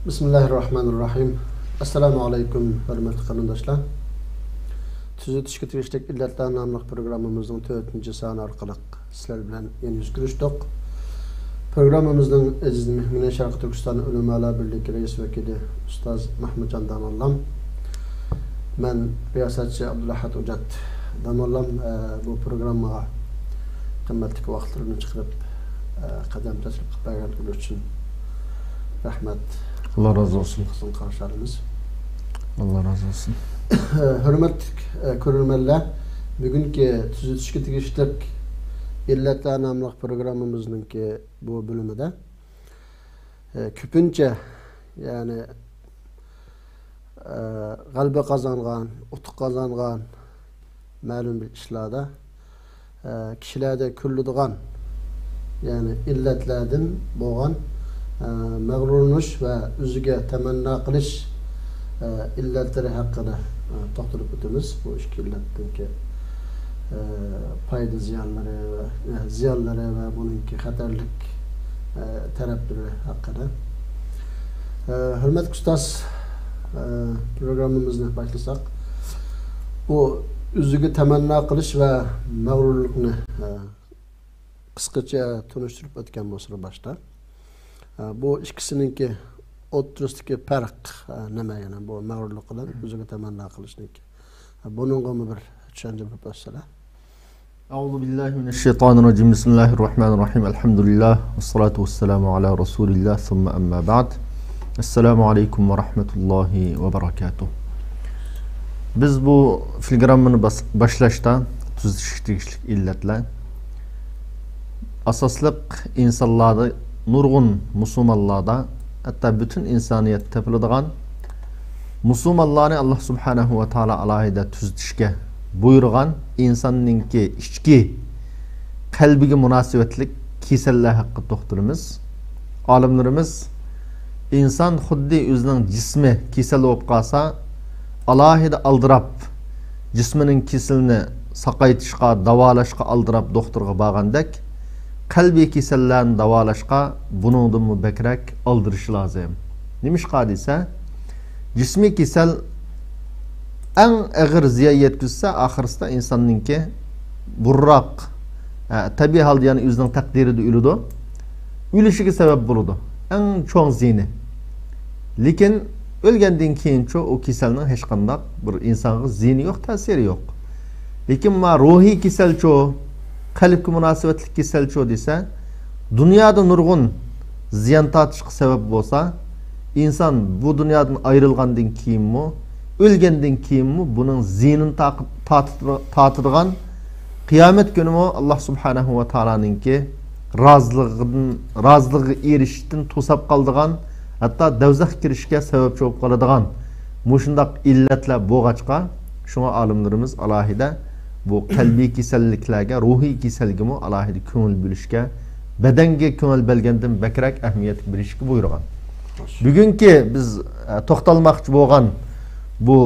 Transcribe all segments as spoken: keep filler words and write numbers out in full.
بىسمىللاھىررەھمانىررەھىم. ئەسسالامۇ ئەلەيكۇم، ھۆرمەتلىك قېرىنداشلار. تۈزىتىشكە تېگىشلىك ئىللەتلەر ناملىق پروگراممىمىزنىڭ تۆتىنچى سانى ئارقىلىق سىلەر بىلەن يەنە يۈز كۆرۈشتۇق. پروگراممىمىزنىڭ ئەزىز مېھمىنى شەرقىي تۈركىستان ئۆلىمالار بىرلىكى رەئىس ۋەكىلى ئۇستاز مەھمۇتجان داموللام. مەن رىياسەتچى ئابدۇلئەھەد ئوجات داموللام، ئە، بۇ پروگراممىغا قىممەتلىك ۋاقىتلىرىنى چىقىرىپ، ئە، قەدەم تەشرىپ قىلىپ بەرگەنلىكى ئۈچۈن رەھمەت. ئاللا رازى بولسۇن. قىزغىن قارشى ئالىمىز. ئاللا رازى بولسۇن. ھۆرمەتلىك، ئە، كۆرۈرمەنلەر، بۈگۈنكى تۈزىتىشكە تېگىشلىك ئىللەتلەر ناملىق پروگراممىمىزنىڭكى بۇ بۆلۈمىدە، ئە، كۆپىنچە، يەنى، ئە، غەلىبە قازانغان، ئۇتۇق قازانغان مەلۇم بىر ئىشلاردا، ئە، كىشىلەردە كۆرۈلىدىغان، يەنى ئىللەتلەردىن بولغان، ئە، مەغرۇرلىنىش ۋە ئۆزىگە تەمەننا قىلىش، ئە، ئىللەتلىرى ھەققىدە، ئە، توختىلىپ ئۆتىمىز. بۇ ئىككى ئىللەتنىڭكى، ئە، پايدا زىيانلىرى ۋە، ئە، زىيانلىرى ۋە بۇنىڭكى خەتەرلىك، ئە، تەرەپلىرى ھەققىدە. ئە، ھۆرمەتلىك ئۇستاز، ئە، پروگراممىمىزنى باشلىساق، بۇ ئۆزىگە تەمەننا قىلىش ۋە مەغرۇرلۇقنى، ئە، قىسقىچە تونۇشتۇرۇپ ئۆتكەن بولسىلا باشتا. ئە، بۇ ئىككىسىنىڭكى ئوتتۇرىسىدىكى پەرق، ئە، نېمە يەنە بۇ مەغرۇرلۇق بىلەن ئۆزىگە تەمەننا قىلىشنىڭكى؟ ئە، بۇنىڭغىمۇ بىر چۈشەندۈرۈپ ئۆتسىلە. أعوذ بالله من الشيطان الرجيم. بسم الله الرحمن الرحيم. الحمد لله والصلاة والسلام على رسول الله ثم أما بعد. السلام عليكم ورحمة الله وبركاته. بىز بۇ فىلگراممىنى باس-، باشلاشتا تۈزىتىشكە تېگىشلىك ئىللەتلەر، ئاساسلىق ئىنسانلاردا، نۇرغۇن مۇسۇلمانلاردا، ھەتتا پۈتۈن ئىنسانىيەتتە تېپىلىدىغان، مۇسۇلمانلارنى ئاللا سۇبھانەھۇ ۋە تائالا ئالاھىدە تۈزىتىشكە بۇيرۇغان ئىنساننىڭكى ئىچكى قەلبىگە مۇناسىۋەتلىك كېسەللەر ھەققىدە توختىلىمىز. ئالىملىرىمىز، ئىنسان خۇددى ئۆزىنىڭ جىسمى كېسەل بولۇپ قالسا، ئالاھىدە ئالدىراپ، جىسمىنىڭ كېسىلىنى ساقايتىشقا، داۋالاشقا ئالدىراپ دوختۇرغا بارغاندەك، قەلبىي كېسەللەرنى داۋالاشقا بۇنىڭدىنمۇ بەكرەك ئالدىرىشى لازىم. نېمىشقا دېسە، جىسمىي كېسەل ئەڭ ئېغىر زىيان يەتكۈزسە، ئاخىرسىدا ئىنساننىڭكى بۇرراق، ئە، تەبىئىي ھالدا يەنە ئۆزىنىڭ تەقدىرىدە ئۆلىدۇ. ئۆلۈشىگە سەۋەب بولىدۇ. ئەڭ چوڭ زىيىنى. لېكىن ئۆلگەندىن كېيىنچۇ ئۇ كېسەلنىڭ ھېچقانداق بىر ئىنسانغا زىيىنى يوق، تەسىرى يوق. لېكىن ما روھىي كېسەلچۇ، قەلبكە مۇناسىۋەتلىك كېسەلچۇ دېسە، دۇنيادا نۇرغۇن زىيان تارتىشقا سەۋەب بولسا، ئىنسان بۇ دۇنيادىن ئايرىلغاندىن كېيىنمۇ، ئۆلگەندىن كېيىنمۇ بۇنىڭ زىيىنىنى تاقىت-، تارتىدىغان، قىيامەت كۈنىمۇ ئاللا سۇبھانەھۇ ۋە تائالانىڭكى رازىلىقىدىن، رازىلىقىغا ئېرىشىشتىن توساپ قالىدىغان، ھەتتا دوزاخقا كىرىشكە سەۋەبچى بولۇپ قالىدىغان مۇشۇنداق ئىللەتلەر بولغاچقا، شۇڭا ئالىملىرىمىز ئالاھىدە بۇ قەلبىي كېسەللىكلەرگە، روھىي كېسەلگىمۇ ئالاھىدە كۆڭۈل بۆلۈشكە، بەدەنگە كۆڭۈل بۆلگەندىن بەكرەك ئەھمىيەت بېرىشكە بۇيرۇغان. بۈگۈنكى بىز، ئە، توختالماقچى بولغان بۇ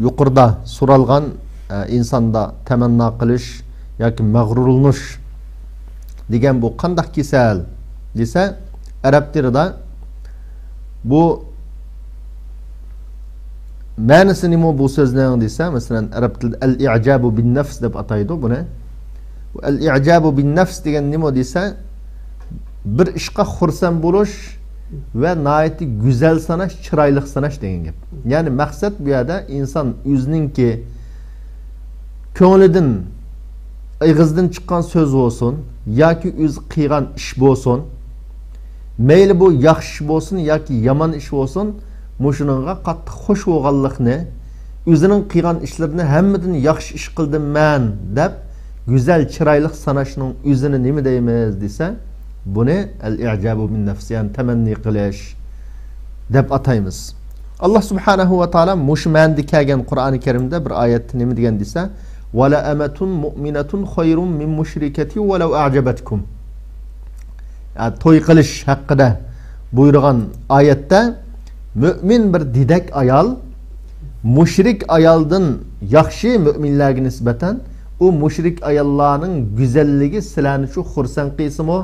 يۇقىرىدا سورالغان، ئە، ئىنساندا تەمەننا قىلىش ياكى مەغرۇرلىنىش دېگەن بۇ قانداق كېسەل دېسە، ئەرەب تىلىدا بۇ مەنىسى نېمە بۇ سۆزنىڭ دېسە، مەسىلەن، ئەرەب تىلىدا ئەل ئىجابۇ بىن نەفس دەپ ئاتايدۇ بۇنى. بۇ ئەل ئىجابۇ بىن نەفس دېگەن نېمە دېسە، بىر ئىشقا خۇرسەن بولۇش ۋە ناھايىتى گۈزەل ساناش، چىرايلىق ساناش دېگەن گەپ. يەنى مەقسەت بۇ يەردە ئىنسان ئۆزىنىڭكى كۆڭلىدىن، ئېغىزدىن چىققان سۆز بولسۇن ياكى ئۆزى قىلغان ئىش بولسۇن، مەيلى بۇ ياخشى ئىش بولسۇن ياكى يامان ئىش بولسۇن، مۇشۇنىڭغا قاتتىق خوش بولغانلىقنى، ئۆزىنىڭ قىلغان ئىشلىرىنى ھەممىدىن ياخشى ئىش قىلدىم مەن دەپ، گۈزەل، چىرايلىق ساناشنىڭ ئۆزىنى نېمە دەيمىز دېسە، بۇنى ئەل ئىجابۇ بىن نەفس، يەنى تەمەننى قىلىش دەپ ئاتايمىز. ئاللا سۇبھانەھۇ ۋە تائالا مۇشۇ مەنىدە كەلگەن قۇرئانى كەرىمدە بىر ئايەتتە نېمە دېگەن دېسە، ولأمة مؤمنة خير من مشركة ولو أعجبتكم. يا، توي قىلىش ھەققىدە بۇيرۇغان ئايەتتە، مۆمىن بىر دېدەك ئايال مۇشرىك ئايالدىن ياخشى، مۆمىنلەرگە نىسبەتەن. ئۇ مۇشرىك ئاياللارنىڭ گۈزەللىكى سىلەرنى شۇ خۇرسەن قىلسىمۇ،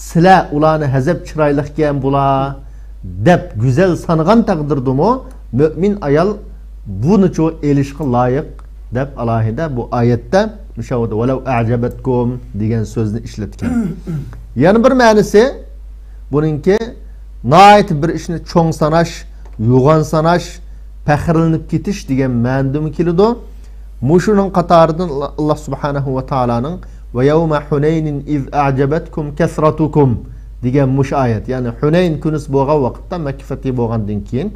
سىلەر ئۇلارنى ھەزەپ چىرايلىقكەن بۇلار دەپ گۈزەل سانىغان تەقدىردىمۇ، مۆمىن ئايال بۇنىچۇ ئېلىشقا لايىق دەپ ئالاھىدە بۇ ئايەتتە مۇشۇ ۋەلەۋ ئەجەبەتكۇم دېگەن سۆزنى ئىشلەتكەن. يەنە بىر مەنىسى، بۇنىڭكى ناھايىتى بىر ئىشنى چوڭ ساناش، يوغان ساناش، پەخىرلىنىپ كېتىش دېگەن مەنىدىمۇ كېلىدۇ. مۇشۇنىڭ قاتارىدىن ئاللا سۇبھانەھۇ ۋە تائالانىڭ «ۋە يەۋمە ھۇنەينىن ئىز ئەجەبەتكۇم كەسرەتۇكۇم» دېگەن مۇشۇ ئايەت. يەنى ھۇنەين كۈنىسى بولغان ۋاقىتتا، مەككە پەتھى بولغاندىن كېيىن،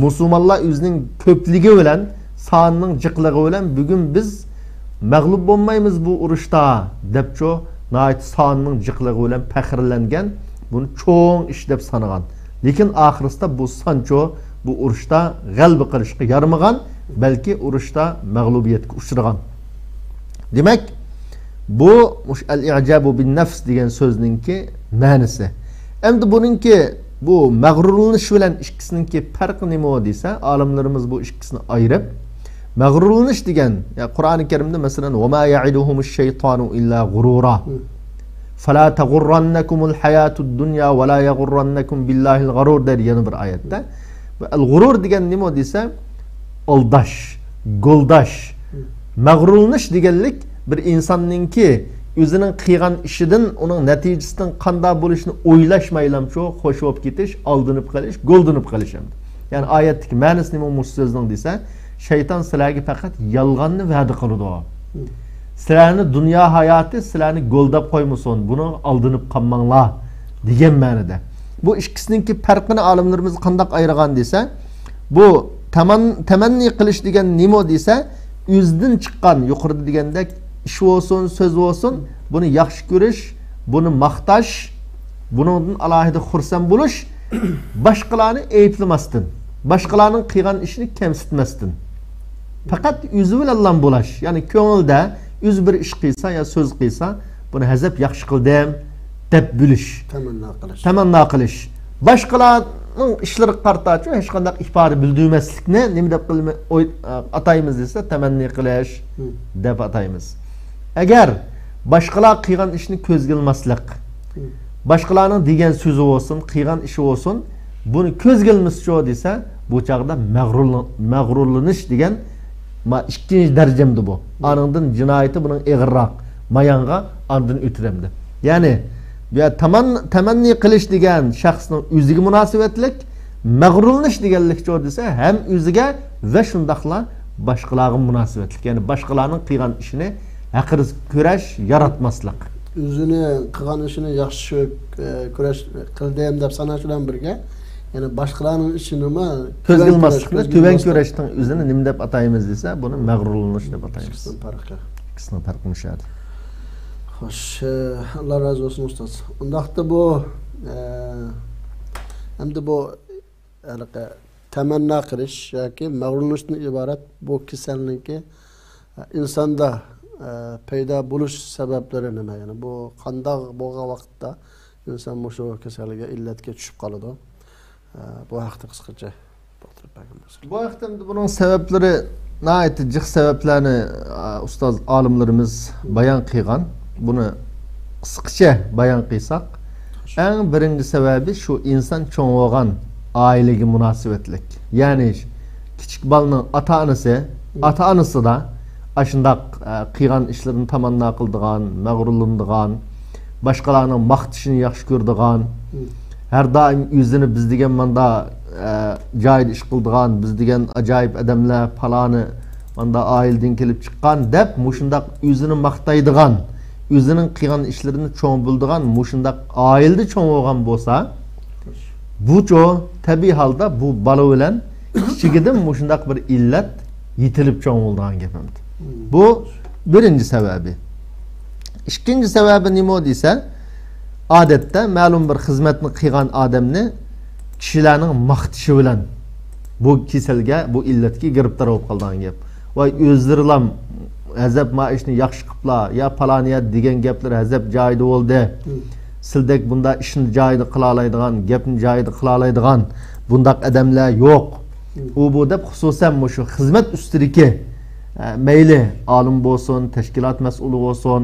مۇسۇلمانلار ئۆزىنىڭ كۆپلۈكى بىلەن، سانىنىڭ جىقلىقى بىلەن، «بۈگۈن بىز مەغلۇپ بولمايمىز بۇ ئۇرۇشتا» دەپچۇ، ناھايىتى سانىنىڭ جىقلىقى بىلەن پەخىرلەنگەن، بۇنى چوڭ ئىش دەپ سانىغان. لېكىن ئاخىرسىدا بۇ سانچۇ بۇ ئۇرۇشتا غەلىبە قىلىشقا يارىمىغان، بەلكى ئۇرۇشتا مەغلۇبىيەتكە ئۇچرىغان. دېمەك، بۇ مۇشۇ «ئەل ئىجابۇ بىن نەفس» دېگەن سۆزنىڭكى مەنىسى. ئەمدى بۇنىڭكى، بۇ مەغرۇرلىنىش بىلەن ئىككىسىنىڭكى پەرقى نېمە دېسە، ئالىملىرىمىز بۇ ئىككىسىنى ئايرىپ، مەغرۇرلىنىش دېگەن، يا قۇرئانى كەرىمدە مەسىلەن، «ۋە ما يەئىدۇھۇمۇش شەيتانۇ ئىللا غۇرۇرا. فلا تغرنكم الحياة الدنيا ولا يغرنكم بالله الغرور» دەيدۇ يەنە بىر ئايەتتە. بۇ ئەل غۇرۇر دېگەن نېمە دېسە، ئالداش، گولداش. مەغرۇرلىنىش دېگەنلىك بىر ئىنساننىڭكى ئۆزىنىڭ قىلغان ئىشىدىن، ئۇنىڭ نەتىجىسىنىڭ قانداق بولۇشىنى ئويلاشمايلامچۇ خوش بولۇپ كېتىش، ئالدىنىپ قېلىش، گولدىنىپ قېلىش ئەمدى. يەنى ئايەتتىكى مەنىسى نېمە مۇشۇ سۆزنىڭ دېسە، شەيتان سىلەرگە پەقەت يالغاننى ۋەدە قىلىدۇ. سىلەرنى دۇنيا ھاياتى سىلەرنى گولداپ قويمىسۇن، بۇنىڭغا ئالدىنىپ قالماڭلار دېگەن مەنىدە. بۇ ئىككىسىنىڭكى پەرقىنى ئالىملىرىمىز قانداق ئايرىغان دېسە، بۇ تەمەن-، تەمەننى قىلىش دېگەن نېمە دېسە، ئۆزىدىن چىققان، يۇقىرىدا دېگەندەك، ئىش بولسۇن، سۆز بولسۇن، بۇنى ياخشى كۆرۈش، بۇنى ماختاش، بۇنىڭدىن ئالاھىدە خۇرسەن بولۇش، باشقىلارنى ئەيىبلىمەستىن، باشقىلارنىڭ قىلغان ئىشىنى كەمسىتمەستىن، پەقەت ئۆزى بىلەنلا بولاش، يەنى كۆڭۈلدە ئۆزى بىر ئىش قىلسا يا سۆز قىلسا، بۇنى ھەزەپ ياخشى قىلدىم دەپ بىلىش. تەمەننا قىلىش. تەمەننا قىلىش. باشقىلارنىڭ ئىشلىرىغا قارىتاچۇ ھېچقانداق ئىپادە بىلدۈرمەسلىكنى نېمە دەپ قىلما-، ئوي-، ئاتايمىز دېسە، تەمەننى قىلىش دەپ ئاتايمىز. ئەگەر باشقىلار قىلغان ئىشنى كۆزگە ئىلماسلىق، باشقىلارنىڭ دېگەن سۆزى بولسۇن، قىلغان ئىشى بولسۇن، بۇنى كۆزگە ئىلمىسىچۇ دېسە، بۇ چاغدا مەغرۇرلىن-، مەغرۇرلىنىش دېگەن ما ئىككىنچى دەرىجەمدە بۇ. ئانىڭدىن جىنايىتى بۇنىڭ ئېغىرراق. مايانغا ئاندىن ئۆتىرەمدى. يەنى، بۇ يەر تەمەن-، تەمەننى قىلىش دېگەن شەخسنىڭ ئۆزىگە مۇناسىۋەتلىك، مەغرۇرلىنىش دېگەنلىكچۇ دېسە، ھەم ئۆزىگە ۋە شۇنداقلا باشقىلارغا مۇناسىۋەتلىك. يەنى باشقىلارنىڭ قىلغان ئىشىنى ھەقىرىس كۆرۈش، ياراتماسلىق. ئۆزىنى قىلغان ئىشىنى ياخشى، ئە، كۆرۈش، قىلدىم دەپ ساناش بىلەن بىرگە، يەنى باشقىلارنىڭ ئىشىنىمۇ كۆزگە تۆۋەن كۆرۈش، ئىلماسلىقنى، كۆزگە تۆۋەن ئىلماسلىق. كۆرۈشنىڭ ئۆزىنى نېمە دەپ ئاتايمىز دېسە، بۇنى مەغرۇرلىنىش دەپ ئاتايمىز. ئىككىسىنىڭ پەرقى. ئىككىسىنىڭ پەرقى مۇشۇ يەردە. خوش، ئە، ئاللا رازى بولسۇن ئۇستاز. ئۇنداقتا بۇ، ئە، ئەمدى بۇ ھېلىقى تەمەننا قىلىش ياكى مەغرۇرلىنىشتىن ئىبارەت بۇ كېسەلنىڭكى ئىنساندا، ئە، پەيدا بولۇش سەۋەبلىرى نېمە؟ يەنى بۇ قانداق بولغان ۋاقىتتا ئىنسان مۇشۇ كېسەلگە، ئىللەتكە چۈشۈپ قالىدۇ؟ ئە، بۇ ھەقتە قىسقىچە باقتۇرۇپ بەرگەن بولسا. بۇ ھەقتە ئەمدى بۇنىڭ سەۋەبلىرى ناھايىتى جىق سەۋەبلەرنى، ئە، ئۇستاز ئالىملىرىمىز بايان قىلغان. بۇنى قىسقىچە بايان قىلساق، ئەڭ بىرىنچى سەۋەبى شۇ ئىنسان چوڭ بولغان ئائىلىگە مۇناسىۋەتلىك. يەنى كىچىك بالىنىڭ ئاتا-ئانىسى، ئاتا-ئانىسىدا ئاشۇنداق، ئە، قىلغان ئىشلىرىنى تاماننا قىلىدىغان، مەغرۇرلىنىدىغان، باشقىلارنىڭ ماختىشىنى ياخشى كۆرىدىغان، ھەر دائىم ئۆزىنى بىز دېگەن ماندا، ئە، جايىدا ئىش قىلىدىغان، بىز دېگەن ئاجايىپ ئادەملەر، پالانى ماندا ئائىلىدىن كېلىپ چىققان دەپ مۇشۇنداق ئۆزىنى ماختايدىغان، ئۆزىنىڭ قىلغان ئىشلىرىنى چوڭ بىلىدىغان مۇشۇنداق ئائىلىدە چوڭ بولغان بولسا، بۇچۇ تەبىئىي ھالدا بۇ بالا بىلەن كىچىكىدىن مۇشۇنداق بىر ئىللەت يېتىلىپ چوڭ بولىدىغان گەپ ئەمدى. بۇ بىرىنچى سەۋەبى. ئىككىنچى سەۋەبى نېمە دېسە، ئادەتتە مەلۇم بىر خىزمەتنى قىلغان ئادەمنى كىشىلەرنىڭ ماختىشى بىلەن بۇ كېسەلگە، بۇ ئىللەتكە گىرىپتار بولۇپ قالىدىغان گەپ. ۋاي، ئۆزلىرىلام ھەزەپ ما ئىشنى ياخشى قىپلا، يا پالانىيە دېگەن گەپلەر ھەزەپ جايىدا بولدى. سىلدەك بۇنداق ئىشنى جايىدا قىلالايدىغان، گەپنى جايىدا قىلالايدىغان بۇنداق ئادەملەر يوق. ئۇ بۇ دەپ خۇسۇسەن مۇشۇ خىزمەت ئۈستىدىكى، ئە، مەيلى ئالىم بولسۇن، تەشكىلات مەسئۇلى بولسۇن،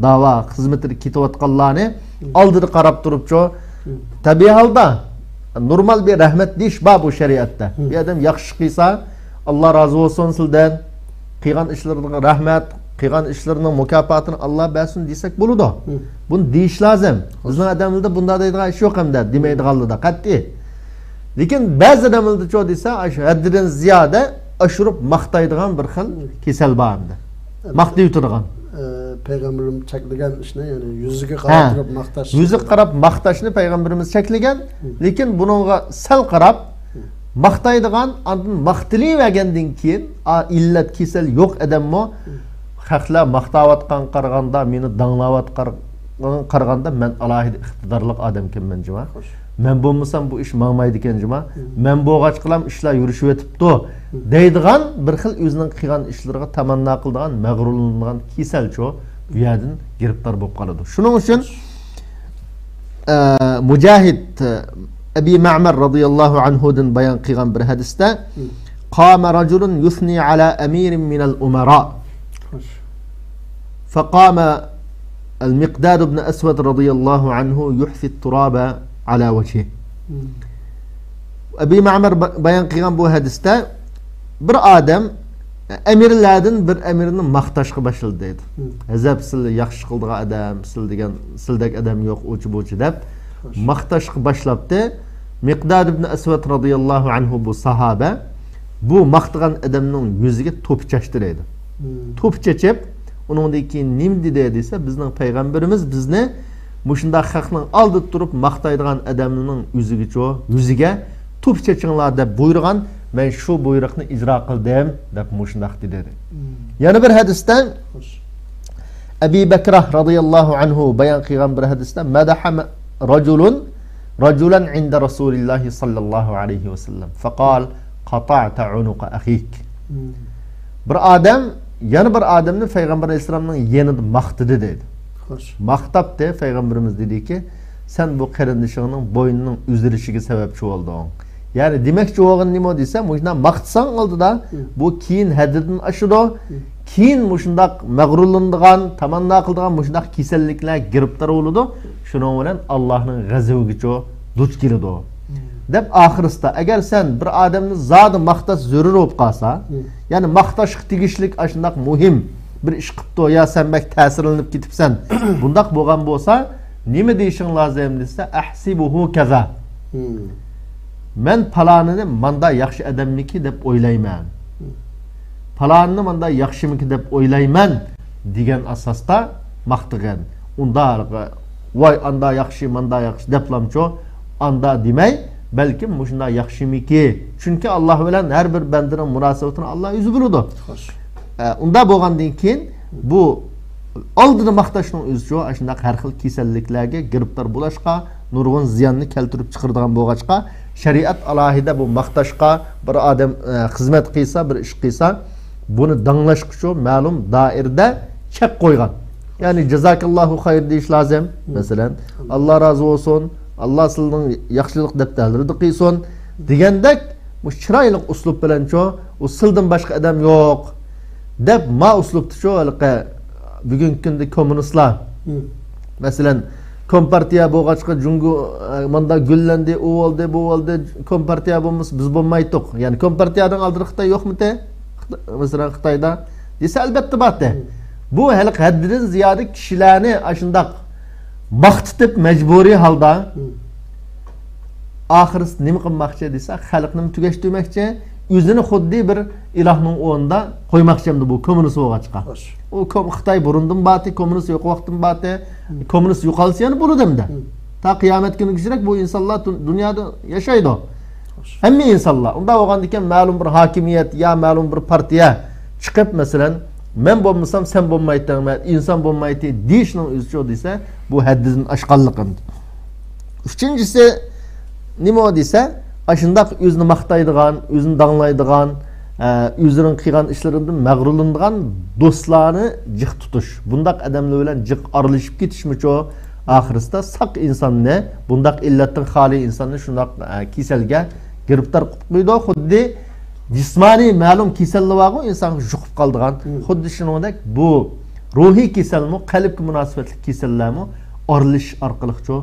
داۋا خىزمىتىدە كېتىۋاتقانلارنى ئالدىدا قاراپ تۇرۇپچۇ، تەبىئىي ھالدا نورمال بىر رەھمەت دېيىش بار بۇ شەرىئەتتە. بىر ئادەم ياخشى قىلسا، «ئاللا رازى بولسۇن سىلدىن، قىلغان ئىشلىرىڭىزغا رەھمەت، قىلغان ئىشلىرىنىڭ مۇكاپاتىنى ئاللا بەرسۇن» دېسەك بولىدۇ. بۇنى دېيىش لازىم. بىزنىڭ ئادەملەردە بۇنداق دەيدىغان ئىش يوق ھەمدە، دېمەيدىغانلىرىدا قەتئىي. لېكىن بەزى ئادەملەردىچۇ دېسە، ئاشۇ ھەددىدىن زىيادە ئاشۇرۇپ ماختايدىغان بىر خىل كېسەل بار ھەمدە. ماختىۋېتىدىغان. ئە، پەيغەمبىرىمىز چەكلىگەن ئىشنى، يەنى يۈزىگە قاراپ تۇرۇپ ماختاش. يۈزىگە قاراپ ماختاشنى پەيغەمبىرىمىز چەكلىگەن. لېكىن بۇنىڭغا سەل قاراپ ماختايدىغان، ئاندىن ماختىلىۋەرگەندىن كېيىن، ئا، ئىللەت، كېسەل يوق ئادەممۇ، خەقلەر ماختاۋاتقان قارىغاندا، مېنى داڭلاۋاتقان قارىغاندا، مەن ئالاھىدە ئىقتىدارلىق ئادەمكەنمەن جۇما. مەن بولمىسام بۇ ئىش ماڭمايدىكەن جۇما. مەن بولغاچقىلام ئىشلار يۈرۈشۈۋېتىپتۇ دەيدىغان بىر خىل ئۆزىنىڭ قىلغان ئىشلىرىغا تاماننا قىلىدىغان، مەغرۇرلىنىدىغان كېسەلچۇ بۇ يەردىن گىرىپتار بولۇپ قالىدۇ. شۇنىڭ ئۈچۈن، ئە، مۇجاھىد، ئە، ئەبى مەمەر رازىياللاھۇ ئەنھۇدىن بايان قىلغان بىر ھەدىستە، قام رجل يثني على أمير من الأمراء فقام المقداد بن أسود رضي الله عنه يحثي التراب على وجهه. ئەبى مەمەر با-، بايان قىلغان بۇ ھەدىستە بىر ئادەم ئەمىرلەردىن بىر ئەمىرنى ماختاشقا باشلىدى دەيدۇ. ھەزەپ، سىلى ياخشى قىلىدىغان ئادەم، سىلى دېگەن، سىلىدەك ئادەم يوق، ئۇچى بۇچى دەپ ماختاشقا باشلاپتۇ. مىقداد ئىبن ئەسۋەد رازىياللاھۇ ئەنھۇ بۇ ساھابە بۇ ماختىغان ئادەمنىڭ يۈزىگە توپا چاچتى دەيدۇ. توپا چېچىپ، ئۇنىڭدىن كېيىن نېمە دېدى دېسە، بىزنىڭ پەيغەمبىرىمىز بىزنى مۇشۇنداق خەقنىڭ ئالدىدا تۇرۇپ ماختايدىغان ئادەمنىڭ يۈزىگىچۇ، يۈزىگە توپا چېچىڭلار دەپ بۇيرۇغان، مەن شۇ بۇيرۇقنى ئىجرا قىلدىم دەپ مۇشۇنداق دېدى. يەنە بىر ھەدىستە ئەبى بەكرە رازىياللاھۇ ئەنھۇ بايان قىلغان بىر ھەدىستە، مەدەھە رەجۇلۇن رەجۇلەن ئىندە رەسۇلىللاھى ساللاللاھۇ ئەلەيھى ۋەسەللەم فەقال قاتەئتە ئۇنۇقە ئەخىك. بىر ئادەم يەنە بىر ئادەمنى پەيغەمبەر ئەلەيھىسسالامنىڭ يېنىدا ماختىدى دەيدۇ. ماختاپتى، پەيغەمبىرىمىز دېدىكى، سەن بۇ قېرىندىشىڭنىڭ بوينىنىڭ ئۈزۈلۈشىگە سەۋەبچى بولدۇڭ. يەنى دېمەكچى بولغىنى نېمە دېسە، مۇشۇنداق ماختىساڭ ئالدىدا، بۇ كېيىن ھەددىدىن ئاشىدۇ. كېيىن مۇشۇنداق مەغرۇرلىنىدىغان، تاماننا قىلىدىغان مۇشۇنداق كېسەللىكلەرگە گىرىپتار بولىدۇ. شۇنىڭ بىلەن ئاللاھنىڭ غەزىۋىگىچۇ دۇچ كېلىدۇ. دەپ ئاخىرسىدا، ئەگەر سەن بىر ئادەمنى زادى ماختاش زۆرۈر بولۇپ قالسا، يەنى ماختاشقا تېگىشلىك ئاشۇنداق مۇھىم بىر ئىش قىپتۇ، يا سەن بەك تەسىرلىنىپ كېتىپسەن، بۇنداق بولغان بولسا، نېمە دېيىشىڭ لازىم دېسە، ئەھسىبۇھۇ كەزا. مەن پالانىنى ماندا ياخشى ئادەممىكى دەپ ئويلايمەن. پالانىنى ماندا ياخشىمىكى دەپ ئويلايمەن دېگەن ئاساستا ماختىغان. ئۇندا ۋاي ئاندا ياخشى، ماندا ياخشى دەپلامچۇ ئاندا دېمەي، بەلكىم مۇشۇنداق ياخشىمىكى؟ چۈنكى ئاللا بىلەن ھەر بىر بەندىنىڭ مۇناسىۋىتىنى ئاللا ئۆزى بىلىدۇ. ئە، ئۇنداق بولغاندىن كېيىن بۇ ئالدىدا ماختاشنىڭ ئۆزىچۇ ئاشۇنداق ھەر خىل كېسەللىكلەرگە گىرىپتار بولۇشقا، نۇرغۇن زىياننى كەلتۈرۈپ چىقىرىدىغان بولغاچقا، شەرىئەت ئالاھىدە بۇ ماختاشقا، بىر ئادەم، ئە، خىزمەت قىلسا، بىر ئىش قىلسا، بۇنى داڭلاشقىچۇ مەلۇم دائىرىدە چەك قويغان. يەنى جازاكاللاھۇ خەير دېيىش لازىم. مەسىلەن، ئاللا رازى بولسۇن، ئاللا سىلىنىڭ ياخشىلىق دەپتەرلىرىدە قىلسۇن دېگەندەك، مۇشۇ چىرايلىق ئۇسلۇب بىلەنچۇ، ئۇ سىلدىن باشقا ئادەم يوق دەپ، ما ئۇسلۇبتىچۇ ھېلىقى بۈگۈنكى كۈندە كوممۇنىستلار، مەسىلەن، كومپارتىيە بولغاچقا جۇڭگو، ئە، ماندا گۈللەندى، ئۇ بولدى، بۇ بولدى، كومپارتىيە بولمىسا بىز بولمايتتۇق. يەنى كومپارتىيەدىن ئالدىدا خىتاي يوقمىتى؟ خىتا-، مەسىلەن، خىتايدا دېسە، ئەلۋەتتە بارتى. بۇ ھېلىقى ھەددىدىن زىيادە كىشىلەرنى ئاشۇنداق ماختىتىپ مەجبۇرىي ھالدا ئاخىرسىدا نېمە قىلماقچى دېسە، خەلقنىمۇ تۈگەشتۈرمەكچى، ئۆزىنى خۇددى بىر ئىلاھنىڭ ئورنىدا قويماقچى ئەمدى بۇ كوممۇنىست بولغاچقا. ئۇ كوم-، خىتاي بۇرۇندىن بارتى، كوممۇنىست يۇقىرى ۋاقىتتىن بارتى، كوممۇنىست يوقالسا يەنە بولىدۇ ئەمدى. تا قىيامەت كۈنىگىچىرەك بۇ ئىنسانلار دۇ-، دۇنيادا ياشايدۇ. ھەممە ئىنسانلار. ئۇنداق بولغاندىكىن مەلۇم بىر ھاكىمىيەت يا مەلۇم بىر پارتىيە چىقىپ، مەسىلەن، مەن بولمىسام سەن بولمايتتىڭ، مەن ئىنسان بولمايتتى دېيىشنىڭ ئۆزىچۇ دېسە، بۇ ھەددىدىن ئاشقانلىق ئەمدى. ئۈچىنچىسى نېمە دېسە، ئاشۇنداق ئۆزىنى ماختايدىغان، ئۆزىنى داڭلايدىغان، ئە، ئۆزىنىڭ قىلغان ئىشلىرىدىن مەغرۇرلىنىدىغان دوستلارنى جىق تۇتۇش. بۇنداق ئادەملەر بىلەن جىق ئارىلىشىپ كېتىشمىچۇ ئاخىرسىدا ساق ئىنساننى، بۇنداق ئىللەتتىن خالىي ئىنساننى شۇنداق، ئە، كېسەلگە گىرىپتار قىلىپ قويىدۇ. خۇددى جىسمانىي مەلۇم كېسەللىك بارغۇ ئىنسانغا يۇقۇپ قالىدىغان. خۇددى شۇنىڭدەك بۇ روھىي كېسەلمۇ، قەلبكە مۇناسىۋەتلىك كېسەللەرمۇ ئارىلىشىش ئارقىلىقچۇ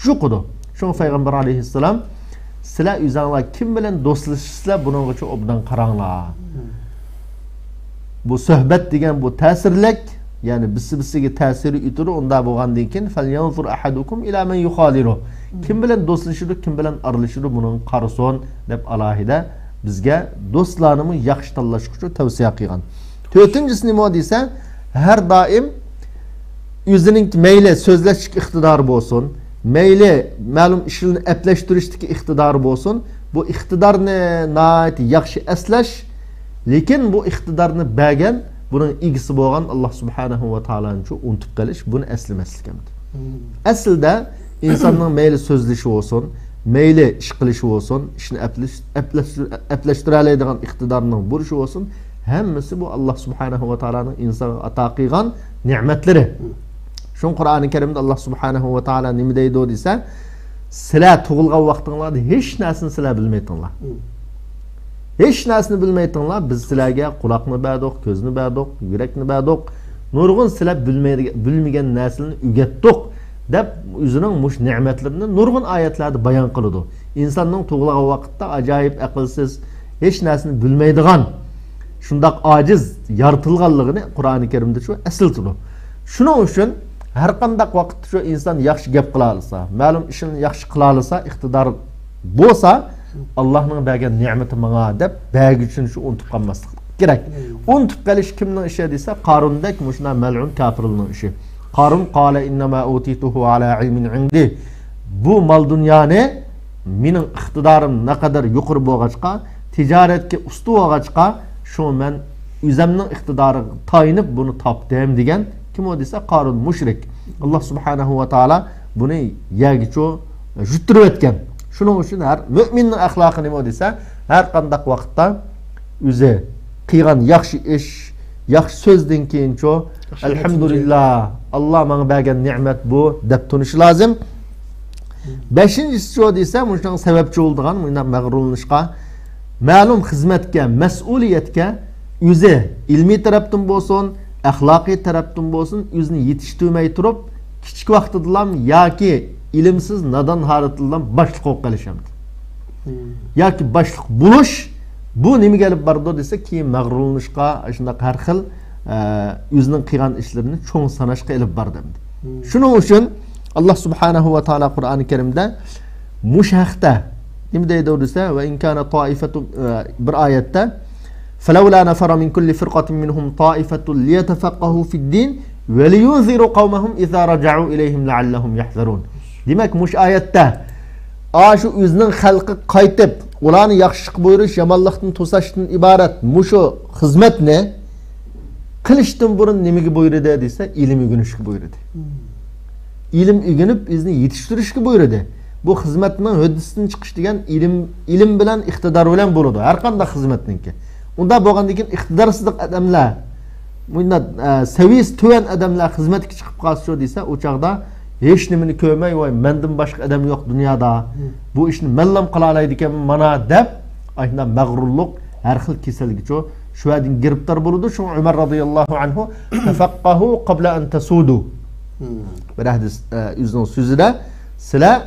يۇقىدۇ. شۇڭا پەيغەمبەر ئەلەيھىسسالام سىلەر ئۆزەڭلار كىم بىلەن دوستلىشىسىلەر، بۇنىڭغىچۇ ئوبدان قاراڭلار. بۇ سۆھبەت دېگەن بۇ تەسىرلىك، يەنى بىسى بىسىگە تەسىرى ئۆتىدۇ. ئۇنداق بولغاندىن كېيىن، فَلْيَنْظُرْ أَحَدُكُمْ إِلَىٰ مَنْ يُخَالِلُهُ، كىم بىلەن دوستلىشىدۇ، كىم بىلەن ئارىلىشىدۇ، بۇنىڭغا قارىسۇن، دەپ ئالاھىدە بىزگە دوستلارنىمۇ ياخشى تاللاشقىچۇ تەۋسىيە قىلغان. تۆتىنچىسى نېمە دېسە، ھەر دائىم ئۆزىنىڭ مەيلى سۆزلەشتىكى ئىقتىدارى بولسۇن، مەيلى مەلۇم ئىشلارنى ئەپلەشتۈرۈشتىكى ئىقتىدارى بولسۇن، بۇ ئىقتىدارنى ناھايىتى ياخشى ئەسلەش، لېكىن بۇ ئىقتىدارنى بەرگەن، بۇنىڭ ئىگىسى بولغان ئاللا سۇبھانەھۇ ۋە تائالانىچۇ ئۇنتۇپ قېلىش، بۇنى ئەسلىمەسلىك ئەمدى. ئەسلىدە ئىنساننىڭ مەيلى سۆزلىشى بولسۇن، مەيلى ئىش قىلىشى بولسۇن، ئىشنى ئەپلىش-، ئەپلەش-، ئەپلەشتۈرەلەيدىغان ئىقتىدارنىڭ بولۇشى بولسۇن، ھەممىسى بۇ ئاللا سۇبھانەھۇ ۋە تائالانىڭ ئىنسانغا ئاتا قىلغان نېمەتلىرى. شۇڭا قۇرئانى كەرىمدە ئاللا سۇبھانەھۇ ۋە تائالا نېمە دەيدۇ دېسە، سىلەر تۇغۇلغان ۋاقتىڭلاردا ھېچ نەرسىنى سىلەر بىلمەيتىڭلار. ھېچ نەرسىنى بىلمەيتىڭلار، بىز سىلەرگە قۇلاقنى بەردۇق، كۆزنى بەردۇق، يۈرەكنى بەردۇق. نۇرغۇن سىلەر بىلمەيدىگەن، بىلمىگەن نەرسىلەرنى ئۆگەتتۇق، دەپ ئۆزىنىڭ مۇشۇ نېمەتلىرىنى نۇرغۇن ئايەتلەردە بايان قىلىدۇ. ئىنساننىڭ تۇغۇلغان ۋاقىتتا ئاجايىپ ئەقىلسىز، ھېچ نەرسىنى بىلمەيدىغان، شۇنداق ئاجىز يارىتىلغانلىقىنى قۇرئانى كەرىمدە شۇ ئەسلىتىدۇ. شۇنىڭ ئۈچۈن ھەر قانداق ۋاقىتتا شۇ ئىنسان ياخشى گەپ قىلالىسا، مەلۇم ئىشنى ياخشى قىلالىسا، ئىقتىدار بولسا، ئاللانىڭ بەرگەن نېمىتى ماڭا دەپ بەرگۈچىنى شۇ ئۇنتۇپ قالماسلىق كېرەك. ئۇنتۇپ قېلىش كىمنىڭ ئىشى دېسە، قارۇندەك مۇشۇنداق مەلئۇن كاپىرلارنىڭ ئىشى. قارۇن، قال إنما أوتيته على علم عندي. بۇ مال دۇنيانى مېنىڭ ئىقتىدارىم نەقەدەر يۇقىرى بولغاچقا، تىجارەتكە ئۇستا بولغاچقا، شۇ مەن ئۆزەمنىڭ ئىقتىدارىغا تايىنىپ بۇنى تاپتىم دېگەن. كىم ئۇ دېسە، قارۇن مۇشرىك. ئاللا سۇبھانەھۇ ۋە تائالا بۇنى يەرگىچۇ يۇتتۇرۇۋەتكەن. شۇنىڭ ئۈچۈن ھەر مۆمىننىڭ ئەخلاقى نېمە دېسە، ھەر قانداق ۋاقىتتا ئۆزى قىلغان ياخشى ئىش، ياخشى سۆزدىن كېيىنچۇ، ئەلھەمدۇلىللا، ئاللا ماڭا بەرگەن نېمەت بۇ، دەپ تونۇشى لازىم. بەشىنچىسىچۇ دېسە، مۇشۇنىڭ سەۋەبچى بولىدىغان مۇنداق مەغرۇرلىنىشقا، مەلۇم خىزمەتكە، مەسئۇلىيەتكە ئۆزى ئىلمىي تەرەپتىن بولسۇن، ئەخلاقىي تەرەپتىن بولسۇن، ئۆزىنى يېتىشتۈرمەي تۇرۇپ، كىچىك ۋاقتىدىلا ياكى ئىلىمسىز، نادان ھالىتىدىلا باشلىق بولۇپ قېلىش ئەمدى. ياكى باشلىق بولۇش، بۇ نېمىگە ئېلىپ بارىدۇ دېسە، كېيىن مەغرۇرلىنىشقا، شۇنداق ھەر خىل، ئە، ئۆزىنىڭ قىلغان ئىشلىرىنى چوڭ ساناشقا ئېلىپ بارىدۇ ئەمدى. شۇنىڭ ئۈچۈن ئاللا سۇبھانەھۇ ۋە تائالا قۇرئانى كەرىمدە مۇشۇ ھەقتە نېمە دەيدۇ دېسە، ۋە ئىن كانە تائىفەتۇ، ئە، بىر ئايەتتە، فلولا نفر من كل فرقة منهم طائفة ليتفقهوا في الدين ولينذروا قومهم إذا رجعوا إليهم لعلهم يحذرون. دېمەك، مۇشۇ ئايەتتە ئاشۇ ئۆزىنىڭ خەلقىگە قايتىپ، ئۇلارنى ياخشىلىققا بۇيرۇش، يامانلىقتىن توساشتىن ئىبارەت مۇشۇ خىزمەتنى قىلىشتىن بۇرۇن نېمىگە بۇيرۇدى دېسە، ئىلىم ئۆگىنىشكە بۇيرۇدى. ئىلىم ئۆگىنىپ، ئۆزىنى يېتىشتۈرۈشكە بۇيرۇدى. بۇ خىزمەتنىڭ ھۆددىسىدىن چىقىش دېگەن ئىلىم، ئىلىم بىلەن ئىقتىدار بىلەن بولىدۇ، ھەر قانداق خىزمەتنىڭكى. ئۇنداق بولغاندىن كېيىن ئىقتىدارسىز ئادەملەر، مۇنداق، ئە، سەۋىيەسى تۆۋەن ئادەملەر خىزمەتكە چىقىپ قالسىچۇ دېسە، ئۇ چاغدا ھېچ نېمىنى كۆرمەي، ۋاي، مەندىن باشقا ئادەم يوق دۇنيادا. بۇ ئىشنى مەنلام قىلالايدىكەنمەن مانا دەپ، ئاشۇنداق مەغرۇرلۇق ھەر خىل كېسەلگىچۇ شۇ يەردىن گىرىپتار بولىدۇ. شۇڭا ئۆمەر رازىياللاھۇ ئەنھۇ، تەفەققەھۇ قابلا ئەن تەسۇدۇ. بىر ھەدىس، ئە، ئۆزىنىڭ سۆزىدە، سىلەر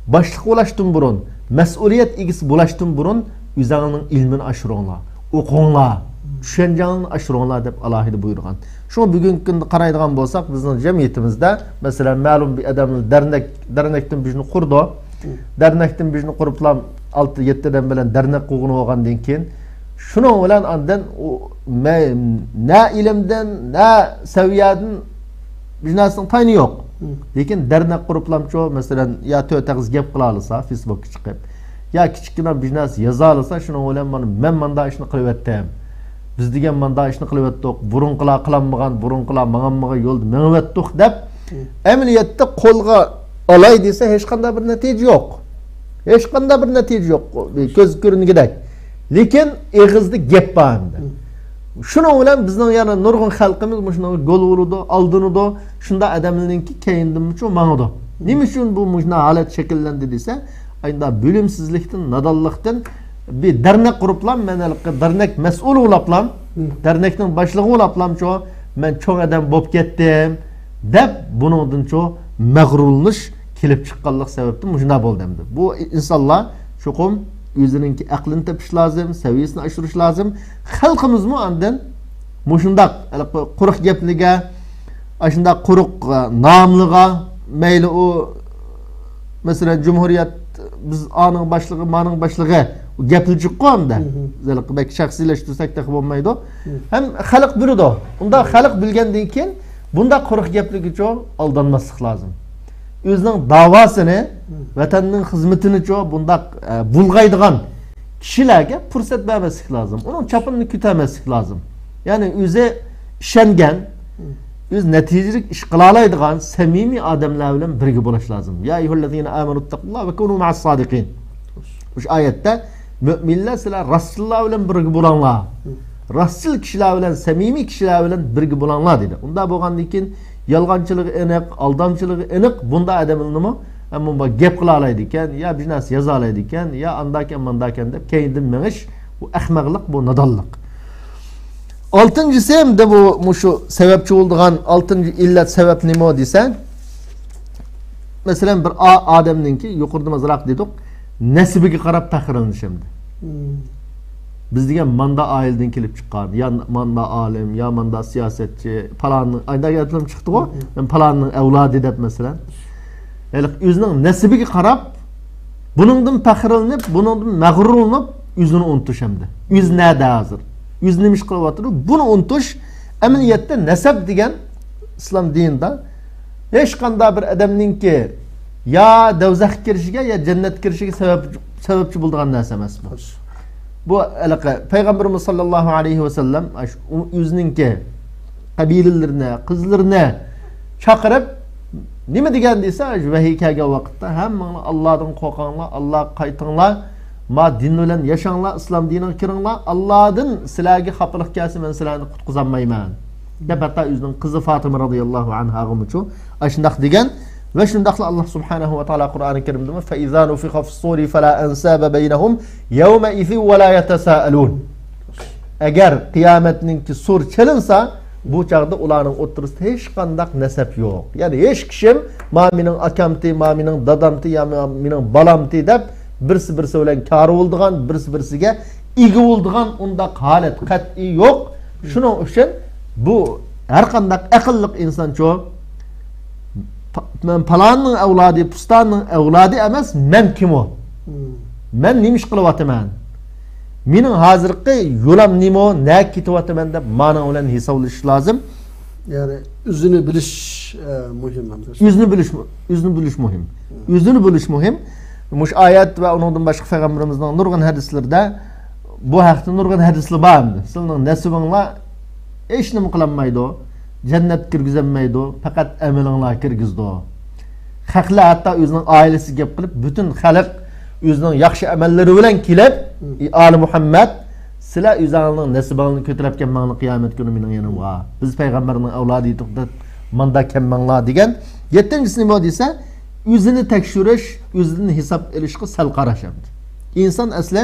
باشلىق بولاشتىن بۇرۇن، مەسئۇلىيەت ئىگىسى بولاشتىن بۇرۇن ئۆزەڭنىڭ ئىلمىنى ئاشۇرۇڭلار، ئوقۇڭلار، چۈشەنچەڭلارنى ئاشۇرۇڭلار دەپ ئالاھىدە بۇيرۇغان. شۇڭا بۈگۈنكى كۈندە قارايدىغان بولساق، بىزنىڭ جەمئىيىتىمىزدە، مەسىلەن، مەلۇم بىر ئادەم دەرنەك، دەرنەكتىن بىرنى قۇرىدۇ. دەرنەكتىن بىرنى قۇرۇپلا ئالتە، يەتتە ئادەم بىلەن دەرنەك قۇرغىنى بولغاندىن كېيىن، شۇنىڭ بىلەن ئاندىن ئۇ مە-، نە ئىلىمدىن، نە سەۋىيەدىن بىر نەرسىنىڭ تايىنى يوق. لېكىن دەرنەك قۇرۇپلامچۇ، مەسىلەن، يا تۆت ئېغىز گەپ قىلالىسا، فېيسبوكقا چىقىپ، يا كىچىككىنە بىر نەرسە يازالىسا، شۇنىڭ بىلەن مانا مەن مانداق ئىشنى قىلىۋەتتىم، بىز دېگەن مانداق ئىشنى قىلىۋەتتۇق، بۇرۇنقىلار قىلالمىغان، بۇرۇنقىلار ماڭالمىغان يولدا مېڭىۋەتتۇق دەپ، ئەمەلىيەتتە قولغا ئالاي دېسە، ھېچقانداق بىر نەتىجە يوق. ھېچقانداق بىر نەتىجە يوق، كۆزگە كۆرۈنگۈدەك. لېكىن ئېغىزدا گەپ بار ئەمدى. شۇنىڭ بىلەن بىزنىڭ يەنە نۇرغۇن خەلقىمىز مۇشۇنىڭغا گول ئۇرىدۇ، ئالدىنىدۇ. شۇنداق ئادەملەرنىڭكى كەينىدىنمۇچۇ ماڭىدۇ. نېمە ئۈچۈن بۇ مۇشۇنداق ھالەت شەكىللەندى دېسە، ئايندا بۆلۈمسىزلىكتىن، نادانلىقتىن بىر دەرنەك قۇرۇپلام، مەن ھېلىقى دەرنەك مەسئۇلى بولاپلام، دەرنەكنىڭ باشلىقى بولاپلامچۇ، مەن چوڭ ئادەم بولۇپ كەتتىم دەپ، بۇنىڭدىنچۇ مەغرۇرلىنىش كېلىپ چىققانلىق سەۋەبتىن مۇشۇنداق بولدى ئەمدى. بۇ ئىنسانلار چوقۇم ئۆزىنىڭكى ئەقلىنى تېپىش لازىم، سەۋىيەسىنى ئاشۇرۇش لازىم. خەلقىمىزمۇ ئاندىن مۇشۇنداق ھېلىقى قۇرۇق گەپلىرىگە، ئاشۇنداق قۇرۇق، ئە، ناملىغا، مەيلى ئۇ، مەسىلەن، جۇمھۇرىيەت، بىز ئانىڭ باشلىقى، مانىڭ باشلىقى، ئۇ گەپلىرى جىققۇ ئەمدى. مم. ھېلىقى بەك شەخسىيلەشتۈرسەك تېخى بولمايدۇ. مم. ھەم خەلق بىلىدۇ. ئۇنداق خەلق بىلگەندىن كېيىن بۇنداق قۇرۇق گەپلىرىگىچۇ ئالدانماسلىق لازىم. ئۆزىنىڭ داۋاسىنى، مم، ۋەتەننىڭ خىزمىتىنىچۇ بۇنداق، ئە، بۇلغايدىغان كىشىلەرگە پۇرسەت بەرمەسلىك لازىم. ئۇنىڭ چاپىنىنى كۆتەرمەسلىك لازىم. يەنى ئۆزى ئىشەنگەن، مم، ئۆزى نەتىجىلىك ئىش قىلالايدىغان سەمىمىي ئادەملەر بىلەن بىرگە بولۇش لازىم. يا ئەييۇھەللەزىنە ئامەنۇ ئىتتەقۇللاھ ۋە كۇنۇ مەئەس سادىقىن. مۇشۇ ئايەتتە مۆمىنلەر سىلەر راستچىللار بىلەن بىرگە بولۇڭلار. مم. راستچىل كىشىلەر بىلەن، سەمىمىي كىشىلەر بىلەن بىرگە بولۇڭلار دېدى. ئۇنداق بولغاندىن كېيىن يالغانچىلىقى ئېنىق، ئالدامچىلىقى ئېنىق بۇنداق ئادەملەرنىمۇ، ئەمما بۇ گەپ قىلالايدىكەن، يا بىر نەرسە يازالايدىكەن، يا ئانداكەن، مانداكەن دەپ كەينىدىن مېڭىش، بۇ ئەخمەقلىق، بۇ نادانلىق. ئالتىنچىسى، ئەمدى بۇ، مۇشۇ سەۋەبچى بولىدىغان ئالتىنچى ئىللەت، سەۋەب نېمە دېسە، مەسىلەن، بىر ئا-، ئادەمنىڭكى، يۇقىرىدا ئازراق دېدۇق، نەسىبىگە قاراپ پەخىرلىنىش ئەمدى. مم. بىز دېگەن ماندا ئائىلىدىن كېلىپ چىققان، يا ماندا ئالىم، يا ماندا سىياسەتچى، پالاننىڭ، ئايدا گەپلىرىم چىقتىغۇ، مم، مەن پالاننىڭ ئەۋلادى دەپ، مەسىلەن. ھېلىقى ئۆزىنىڭ نەسىبىگە قاراپ، بۇنىڭدىن پەخىرلىنىپ، بۇنىڭدىن مەغرۇرلىنىپ، ئۆزىنى ئۇنتۇش ئەمدى. ئۆزى نەدە ھازىر؟ ئۆزى نېمە ئىش قىلىۋاتىدۇ؟ بۇنى ئۇنتۇش. ئەمەلىيەتتە نەسەب دېگەن ئىسلام دىنىدا ھېچقانداق بىر ئادەمنىڭكى يا دوزاخقا كىرىشىگە، يا جەننەتكە كىرىشىگە سەۋەب، سەۋەبچى بولىدىغان نەرسە ئەمەس بۇ. بۇ ھېلىقى پەيغەمبىرىمىز ساللاللاھۇ ئەلەيھى ۋەسەللەم ئاشۇ ئۆزىنىڭكى قەبىلىلىرىنى، قىزلىرىنى چاقىرىپ، نېمە دېگەن دېسە، ئاشۇ ۋەھىي كەلگەن ۋاقىتتا، ھەممىڭلار ئاللادىن قورقۇڭلار، ئاللاغا قايتىڭلار، ما دىن بىلەن ياشاڭلار، ئىسلام دىنىغا كىرىڭلار، ئاللادىن سىلەرگە خاپىلىق كەلسە، مەن سىلەرنى قۇتقۇزالمايمەن، دەپ، ھەتتا ئۆزىنىڭ قىزى فاتىمە رازىياللاھۇ ئەنھاغىمۇچۇ ئاشۇنداق دېگەن. ۋە شۇنداقلا ئاللا سۇبھانەھۇ ۋە تائالا قۇرئانى كەرىمدىمۇ، فَإِذَا نُفِخَ فِي الصُّورِ فَلَا أَنْسَابَ بَيْنَهُمْ يَوْمَئِذٍ وَلَا يَتَسَاءَلُونَ. ئەگەر قىيامەتنىڭكى سۇر چېلىنسا، بۇ چاغدا ئۇلارنىڭ ئوتتۇرىسىدا ھېچقانداق نەسەب يوق. يەنى ھېچ كىشىم، ما مېنىڭ ئاكامتى، ما مېنىڭ دادامتى، يا ما مېنىڭ بالامتى دەپ، بىرسى بىرسى بىلەن كارى بولىدىغان، بىرسى بىرسىگە ئىگە بولىدىغان ئۇنداق ھالەت قەتئىي يوق. شۇنىڭ ئۈچۈن بۇ ھەرقانداق ئەقىللىق ئىنسانچۇ، پا-، مەن پالاننىڭ ئەۋلادى، پۇستاننىڭ ئەۋلادى ئەمەس، مەن كىم ئۇ؟ مم. مەن نېمە ئىش قىلىۋاتىمەن؟ مېنىڭ ھازىرقى يولام نېمە ئۇ؟ نەگە كېتىۋاتىمەن دەپ مانىڭ بىلەن ھېسابلىشىش لازىم. يەنى ئۆزىنى بىلىش، ئە، مۇھىم ھەم. ئۆزىنى بىلىش، ئۆزىنى بىلىش مۇھىم. مم. ئۆزىنى بىلىش مۇھىم. مۇشۇ ئايەت ۋە ئۇنىڭدىن باشقا پەيغەمبىرىمىزنىڭ نۇرغۇن ھەدىسلىرىدە بۇ ھەقتە نۇرغۇن ھەدىسلەر بار ئەمدى. سىلىنىڭ نەسىبىڭلار ھېچنېمە قىلالمايدۇ، جەننەتكە كىرگۈزەلمەيدۇ، پەقەت ئەمىلىڭلار كىرگۈزىدۇ. خەقلەر ھەتتا ئۆزىنىڭ ئائىلىسىگە گەپ قىلىپ، پۈتۈن خەلق ئۆزىنىڭ ياخشى ئەمەللىرى بىلەن كېلىپ، مم. ئى ئالى مۇھەممەد، سىلەر ئۆزۈڭلارنىڭ نەسىبىڭلارنى كۆتۈرۈپ كەلمەڭلار قىيامەت كۈنى مېنىڭ يېنىمغا. بىز پەيغەمبەرنىڭ ئەۋلادى ئىدۇق دەپ ماندا كەلمەڭلار دېگەن. يەتتىنچىسى نېمە دېسە، ئۆزىنى تەكشۈرۈش، ئۆزىدىن ھېساب ئېلىشقا سەل قاراش ئەمدى. ئىنسان ئەسلى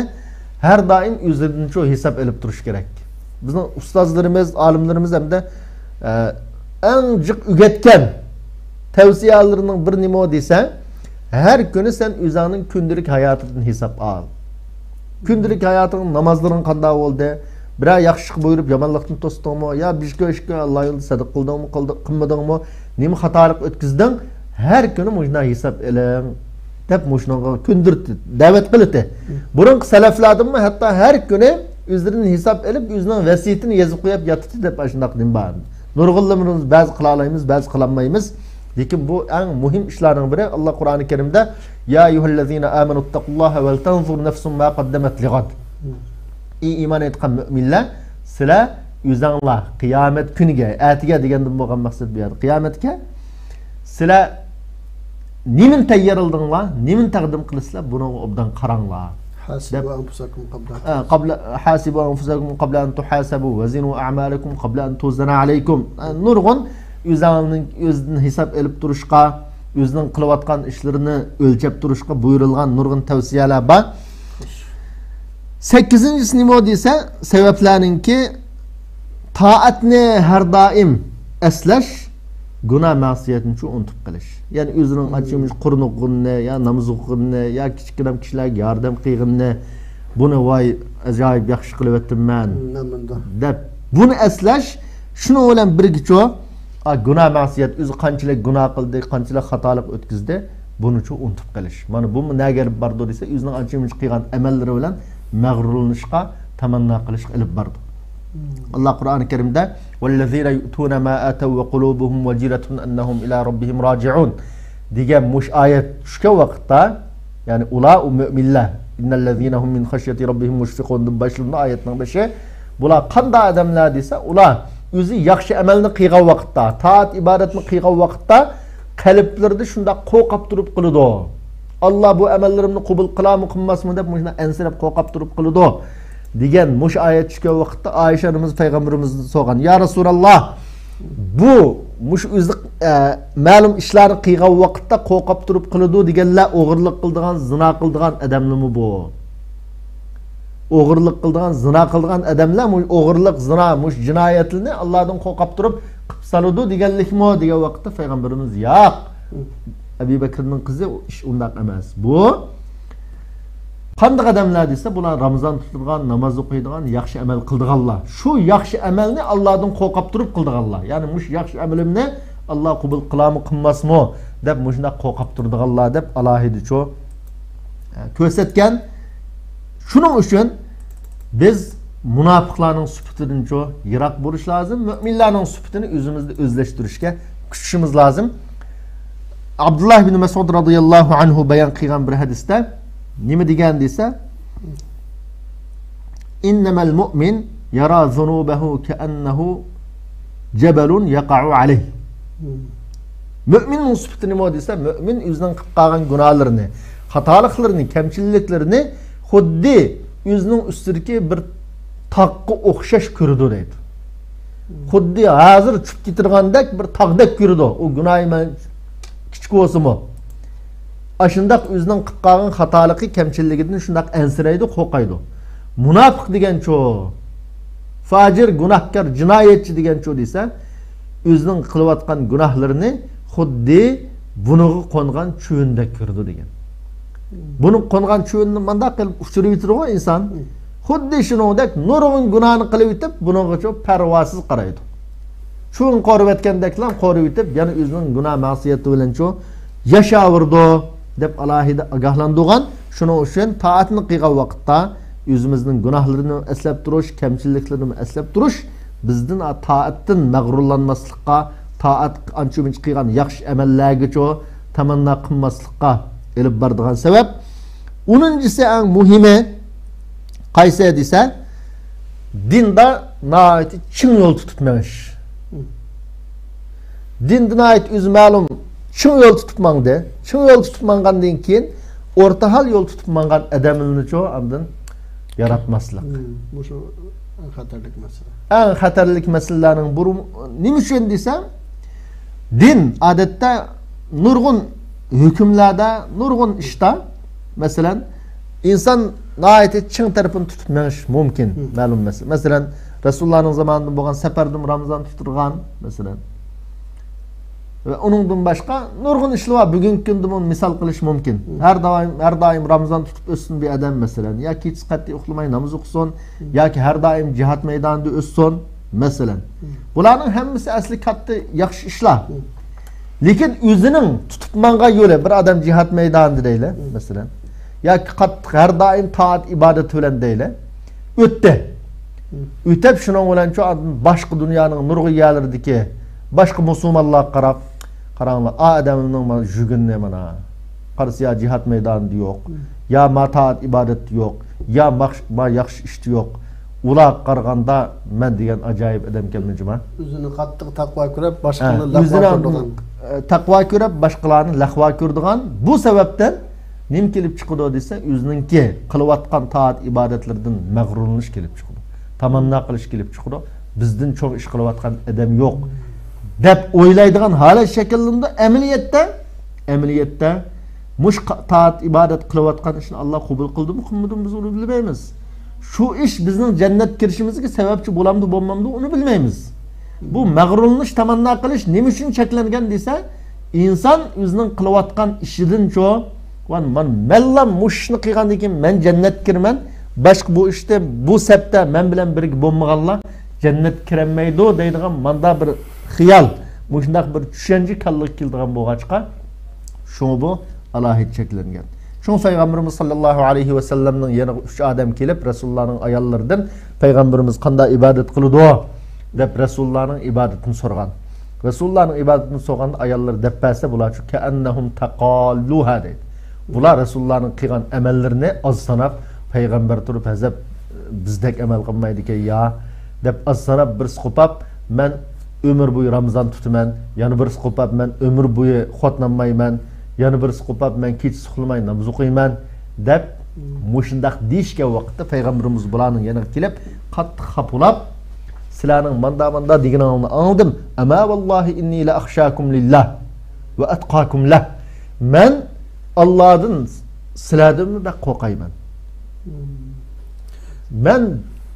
ھەر دائىم ئۆزىدىن شۇ ھېساب ئېلىپ تۇرۇش كېرەك. بىزنىڭ ئۇستازلىرىمىز، ئالىملىرىمىز ھەمدە، ئە، ئەڭ جىق ئۆگەتكەن تەۋسىيەلىرىنىڭ بىرى نېمە دېسە، ھەر كۈنى سەن ئۆزۈڭنىڭ كۈندىلىك ھاياتىدىن ھېساب ئال. كۈندىلىك ھاياتىڭ، نامازلىرىڭ قانداق بولدى؟ بىرەر ياخشىلىق بۇيرۇپ، يامانلىقتىن توستۇڭمۇ؟ يا بىر كۆشكە ئاللا يولىدا سەدىقە قىلدىڭمۇ، قىلدى-، قىلمىدىڭمۇ؟ نېمە خاتالىق ئۆتكۈزدۈڭ؟ ھەر كۈنى مۇشۇنداق ھېساب ئېلىڭ، دەپ مۇشۇنىڭغا كۆندۈرتتى، دەۋەت قىلىتتى. بۇرۇنقى سەلەفلەردىنمۇ ھەتتا ھەر كۈنى ئۆزلىرىدىن ھېساب ئېلىپ، ئۆزىنىڭ ۋەسىيىتىنى يېزىپ قويۇپ ياتىتتى، دەپ ئاشۇنداق نېمە بار. نۇرغۇنلىرىمىز بەزى قىلالايمىز، بەزى قىلالمايمىز. لېكىن بۇ ئەڭ مۇھىم ئىشلارنىڭ بىرى. ئاللا قۇرئانى كەرىمدە، يا أيها الذين آمنوا اتقوا الله ولتنظر نفس ما قدمت لغد. ئى ئىمان ئېيتقان مۆمىنلەر، سىلەر ئۆزۈڭلار قىيامەت كۈنىگە، ئەتىگە دېگەندىن بولغان مەقسەت بۇ يەردە قىيامەتكە، سىلەر نېمىنى تەييارلىدىڭلار، نېمىنى تەقدىم قىلىسىلەر، بۇنىڭغا ئوبدان قاراڭلار. حاسبوا دەپ. أنفسكم قبل أن، ئە، قبل، حاسبوا أنفسكم قبل أن تحاسبوا وزنوا أعمالكم قبل أن توزن عليكم. ئە، نۇرغۇن ئۆزىنىڭ، ئۆزىدىن ھېساب ئېلىپ تۇرۇشقا، ئۆزىنىڭ قىلىۋاتقان ئىشلىرىنى ئۆلچەپ تۇرۇشقا بۇيرۇلغان نۇرغۇن تەۋسىيەلەر بار. سەككىزىنچىسى نېمە دېسە، سەۋەبلەرنىڭكى تائەتنى ھەر دائىم ئەسلەش، گۇناھ مەسىيەتنىچۇ ئۇنتۇپ قېلىش. يەنى ئۆزىنىڭ ئانچە مۇنچە قۇرۇن ئوقۇغىنىنى، يا ناماز ئوقۇغىنىنى، يا كىچىككىنە كىشىلەرگە ياردەم قىلغىنىنى، بۇنى ۋاي ئاجايىپ ياخشى قىلىۋەتتىم مەن دەپ بۇنى ئەسلەش، شۇنىڭ بىلەن بىرگىچۇ، ئا، گۇناھ مەسىيەت، ئۆزى قانچىلىك گۇناھ قىلدى، قانچىلىك خاتالىق ئۆتكۈزدى، بۇنىچۇ ئۇنتۇپ قېلىش. مانا بۇمۇ نەگە ئېلىپ بارىدۇ دېسە، ئۆزىنىڭ ئانچە مۇنچە قىلغان ئەمەللىرى بىلەن مەغرۇرلىنىشقا، تەمەننا قىلىشقا ئېلىپ بارىدۇ. ئاللا قۇرئانى كەرىمدە، والذين يؤتون ما آتوا وقلوبهم وجلة أنهم إلى ربهم راجعون دېگەن مۇشۇ ئايەت چۈشكەن ۋاقىتتا، يەنى ئۇلار، ئۇ مۆمىنلەر، إن الذين هم من خشية ربهم مشفقون دىن باشلىنىدۇ ئايەتنىڭ بېشى. بۇلار قانداق ئادەملەر دېسە، ئۇلار ئۆزى ياخشى ئەمەلنى قىلغان ۋاقىتتا، تائەت ئىبادەتنى قىلغان ۋاقىتتا قەلبلىرىدە شۇنداق قورقۇپ تۇرۇپ قىلىدۇ. ئاللا بۇ ئەمەللىرىمنى قوبۇل قىلارمۇ، قىلماسمۇ دەپ مۇشۇنداق ئەنسىرەپ قورقۇپ تۇرۇپ قىلىدۇ دېگەن مۇشۇ ئايەت چۈشكەن ۋاقىتتا ئائىشە ئانىمىز پەيغەمبىرىمىزدىن سورىغان، يا رەسۇلاللا، بۇ مۇشۇ ئۆزى، ئە، مەلۇم ئىشلارنى قىلغان ۋاقىتتا قورقۇپ تۇرۇپ قىلىدۇ دېگەنلەر ئوغرىلىق قىلىدىغان، زىنا قىلىدىغان ئادەملىمۇ بۇ؟ ئوغرىلىق قىلىدىغان، زىنا قىلىدىغان ئادەملەر مۇشۇ ئوغرىلىق، زىنا، مۇشۇ جىنايەتلىرىنى ئاللادىن قورقۇپ تۇرۇپ قىلىپ سالىدۇ دېگەنلىكمۇ دېگەن ۋاقىتتا پەيغەمبىرىمىز، ياق. ئەبۇ بەكرىنىڭ قىزى، ئىش ئۇنداق ئەمەس. بۇ قانداق ئادەملەر دېسە، بۇلار رامىزان تۇتىدىغان، ناماز ئوقۇيدىغان، ياخشى ئەمەل قىلىدىغانلار. شۇ ياخشى ئەمەلنى ئاللادىن قورقۇپ تۇرۇپ قىلىدىغانلار. يەنى مۇشۇ ياخشى ئەمىلىمنى ئاللا قوبۇل قىلارمۇ، قىلماسمۇ دەپ مۇشۇنداق قورقۇپ تۇرىدىغانلار دەپ ئالاھىدىچۇ، ئە، كۆرسەتكەن. شۇنىڭ ئۈچۈن بىز مۇناپىقلارنىڭ سۈپىتىدىنچۇ يىراق بولۇش لازىم، مۆمىنلەرنىڭ سۈپىتىنى ئۆزىمىزدە ئۆزلەشتۈرۈشكە كۈچىشىمىز لازىم. ئابدۇللا ئىبن مەسئۇد رازىياللاھۇ ئەنھۇ بايان قىلغان بىر ھەدىستە نېمە دېگەن دېسە، إنما المؤمن يرى ذنوبه كأنه جبل يقع عليه. مۆمىننىڭ سۈپىتى نېمە دېسە، مۆمىن ئۆزىنىڭ قىلىپ قالغان گۇناھلىرىنى، خاتالىقلىرىنى، كەمچىلىكلىرىنى خۇددى ئۆزىنىڭ ئۈستىدىكى بىر تاغقا ئوخشاش كۆرىدۇ دەيدۇ. خۇددى ھازىر چۈشۈپ كېتىدىغاندەك بىر تاغدەك كۆرىدۇ. ئۇ گۇناھى مەن كىچىك بولسىمۇ. ئاشۇنداق ئۆزىنىڭ قىلىپ قالغان خاتالىقى، كەمچىلىكىدىن شۇنداق ئەنسىرەيدۇ، قورقايدۇ. مۇناپىق دېگەنچۇ، فاجىر، گۇناھكار، جىنايەتچى دېگەنچۇ دېسە، ئۆزىنىڭ قىلىۋاتقان گۇناھلىرىنى خۇددى بۇنىڭغا قونغان چۆۋۈندەك كۆرىدۇ دېگەن. بۇنىڭغا قونغان چۆۋۈننى مانداق قىلىپ ئۇچۇرۇۋېتىدىغۇ ئىنسان. خۇددى شۇنىڭدەك نۇرغۇن گۇناھنى قىلىۋېتىپ، بۇنىڭغىچۇ پەرۋاسىز قارايدۇ. چۆۋۈن قورۇۋەتكەندەكلا قورۇۋېتىپ، يەنە ئۆزىنىڭ گۇناھ مەسىيەتى بىلەنچۇ ياشاۋېرىدۇ، دەپ ئالاھىدە ئاگاھلاندۇرغان. شۇنىڭ ئۈچۈن تائەتنى قىلغان ۋاقىتتا ئۆزىمىزنىڭ گۇناھلىرىنى ئەسلەپ تۇرۇش، كەمچىلىكلىرىنى ئەسلەپ تۇرۇش بىزدىن تائەتتىن مەغرۇرلانماسلىققا، تائەت ئانچە-مۇنچە قىلغان ياخشى ئەمەللەرگىچۇ تەمەننا قىلماسلىققا ئېلىپ بارىدىغان سەۋەب. ئونىنچىسى، ئەڭ مۇھىمى قايسى دېسە، دىندا ناھايىتى چىڭ يول تۇتۇپ مېڭىش. دىندا ناھايىتى ئۆزى مەلۇم چىڭ يول تۇتۇپ ماڭدى. چىڭ يول تۇتۇپ ماڭغاندىن كېيىن ئورتا ھال يول تۇتۇپ ماڭغان ئادەملىرىنىچۇ ئاندىن ياراتماسلىق. مم، مۇشۇ ئەڭ خەتەرلىك مەسىلە. ئەڭ خەتەرلىك مەسىلىلەرنىڭ بىرى. نېمە ئۈچۈن دېسەم، دىن ئادەتتە نۇرغۇن ھۆكۈملەردە، نۇرغۇن ئىشتا، مەسىلەن، ئىنسان ناھايىتى چىڭ تەرىپىنى تۇتۇپ مېڭىش مۇمكىن، مم، مەلۇم مەسىلە. مەسىلەن، رەسۇلۇللانىڭ زامانىدا بولغان سەپەردىمۇ رامىزان تۇتۇلغان، مەسىلەن. ۋە ئۇنىڭدىن باشقا نۇرغۇن ئىشلار بار. بۈگۈنكى كۈندىمۇ مىسال قىلىش مۇمكىن. مم. ھەر دائىم، ھەر دائىم رامىزان تۇتۇپ ئۆتسۇن بىر ئادەم، مەسىلەن. يا كېچىسى قەتئىي ئۇخلىماي ناماز ئوقۇسۇن، مم، ياكى ھەر دائىم جىھاد مەيدانىدا ئۆتسۇن، مەسىلەن. مم. بۇلارنىڭ ھەممىسى ئەسلى كاتتا ياخشى ئىشلار. مم. لېكىن ئۆزىنىڭ تۇتۇپ ماڭغان يولى، بىر ئادەم جىھاد مەيدانىدا دەيلى، مم، مەسىلەن. ياكى قاتتىق ھەر دائىم تائەت ئىبادەت بىلەن دەيلى. ئۆتتى. مم. ئۆتۈپ شۇنىڭ بىلەنچۇ ئاندىن باشقا دۇنيانىڭ نۇرغۇن يەرلىرىدىكى باشقا مۇسۇلمانلارغا قاراپ، قاراڭلار، ئا ئادەمنىڭ مانا يۈگىنى مانا. قارىسا يا جىھاد مەيدانىدا يوق، مم، يا ما تائەت ئىبادەتتە يوق، يا ماخش-، ما ياخشى ئىشتا يوق. ئۇلارغا قارىغاندا مەن دېگەن ئاجايىپ ئادەمكەنمەن جۇما. ئۆزىنى قاتتىق تەقۋا كۆرۈپ، ھە، باشقىلارنى لەقۋا ئۆزىنىڭ، كۆرىدىغان، ئە، تەقۋا كۆرۈپ، باشقىلارنى لەقۋا كۆرىدىغان. بۇ سەۋەبتىن نېمە كېلىپ چىقىدۇ دېسە، ئۆزىنىڭكى قىلىۋاتقان تائەت ئىبادەتلىرىدىن مەغرۇرلىنىش كېلىپ چىقىدۇ. تاماننا قىلىش كېلىپ چىقىدۇ. بىزدىن چوڭ ئىش قىلىۋاتقان ئادەم يوق، دەپ ئويلايدىغان ھالەت شەكىللىنىدۇ. ئەمەلىيەتتە، ئەمەلىيەتتە مۇشۇ قا-، تائەت ئىبادەت قىلىۋاتقان ئىشنى ئاللا قوبۇل قىلدىمۇ، قىلمىدىمۇ، بىز ئۇنى بىلمەيمىز. شۇ ئىش بىزنىڭ جەننەتكە كىرىشىمىزگە سەۋەبچى بولامدۇ، بولمامدۇ، ئۇنى بىلمەيمىز. بۇ مەغرۇرلىنىش، تەمەننا قىلىش نېمە ئۈچۈن چەكلەنگەن دېسە، ئىنسان ئۆزىنىڭ قىلىۋاتقان ئىشىدىنچۇ، ۋە مەن، مەنلا مۇشۇ ئىشنى قىلغاندىن كېيىن مەن جەننەتكە كىرىمەن، باشقا بۇ ئىشتا، بۇ سەپتە مەن بىلەن بىرگە بولمىغانلار جەننەتكە كىرەلمەيدۇ دەيدىغان ماندا بىر خىيال، مۇشۇنداق بىر چۈشەنچە كاللىغا كېلىدىغان بولغاچقا، شۇڭا بۇ ئالاھىدە چەكلەنگەن. شۇڭا پەيغەمبىرىمىز ساللاللاھۇ ئەلەيھى ۋەسەللەمنىڭ يېنىغا ئۈچ ئادەم كېلىپ، رەسۇلۇللانىڭ ئاياللىرىدىن، پەيغەمبىرىمىز قانداق ئىبادەت قىلىدۇ؟ دەپ رەسۇلۇللانىڭ ئىبادىتىنى سورىغان. رەسۇلۇللانىڭ ئىبادىتىنى سورىغاندا ئاياللىرى دەپ بەرسە، بۇلارچۇ كەئەننەھۇم تەقاللۇھا دەيدۇ. بۇلار رەسۇلۇللانىڭ قىلغان ئەمەللىرىنى ئاز ساناپ، پەيغەمبەر تۇرۇپ ھەزەپ بىزدەك ئەمەل قىلمايدىكەن يا دەپ ئاز ساناپ، بىرسى قوپاپ، مەن ئۆمۈر بويى رامىزان تۇتىمەن، يەنە بىرسى قوپاپ، مەن ئۆمۈر بويى خوتۇنالمايمەن، يەنە بىرسى قوپاپ، مەن كېچىسى ئۇخلىماي ناماز ئوقۇيمەن دەپ، مۇشۇنداق دېيىشكەن ۋاقىتتا پەيغەمبىرىمىز بۇلارنىڭ يېنىغا كېلىپ، قاتتىق خاپىلاپ، سىلەرنىڭ ماندا ماندا دېگىنىڭلارنى ئاڭلىدىم. ئەما ۋاللاھى ئىننى لە ئەخشاكۇم لىللا ۋە ئەتقاكۇم لە. مەن ئاللادىن سىلەردىنمۇ بەك قورقايمەن. مەن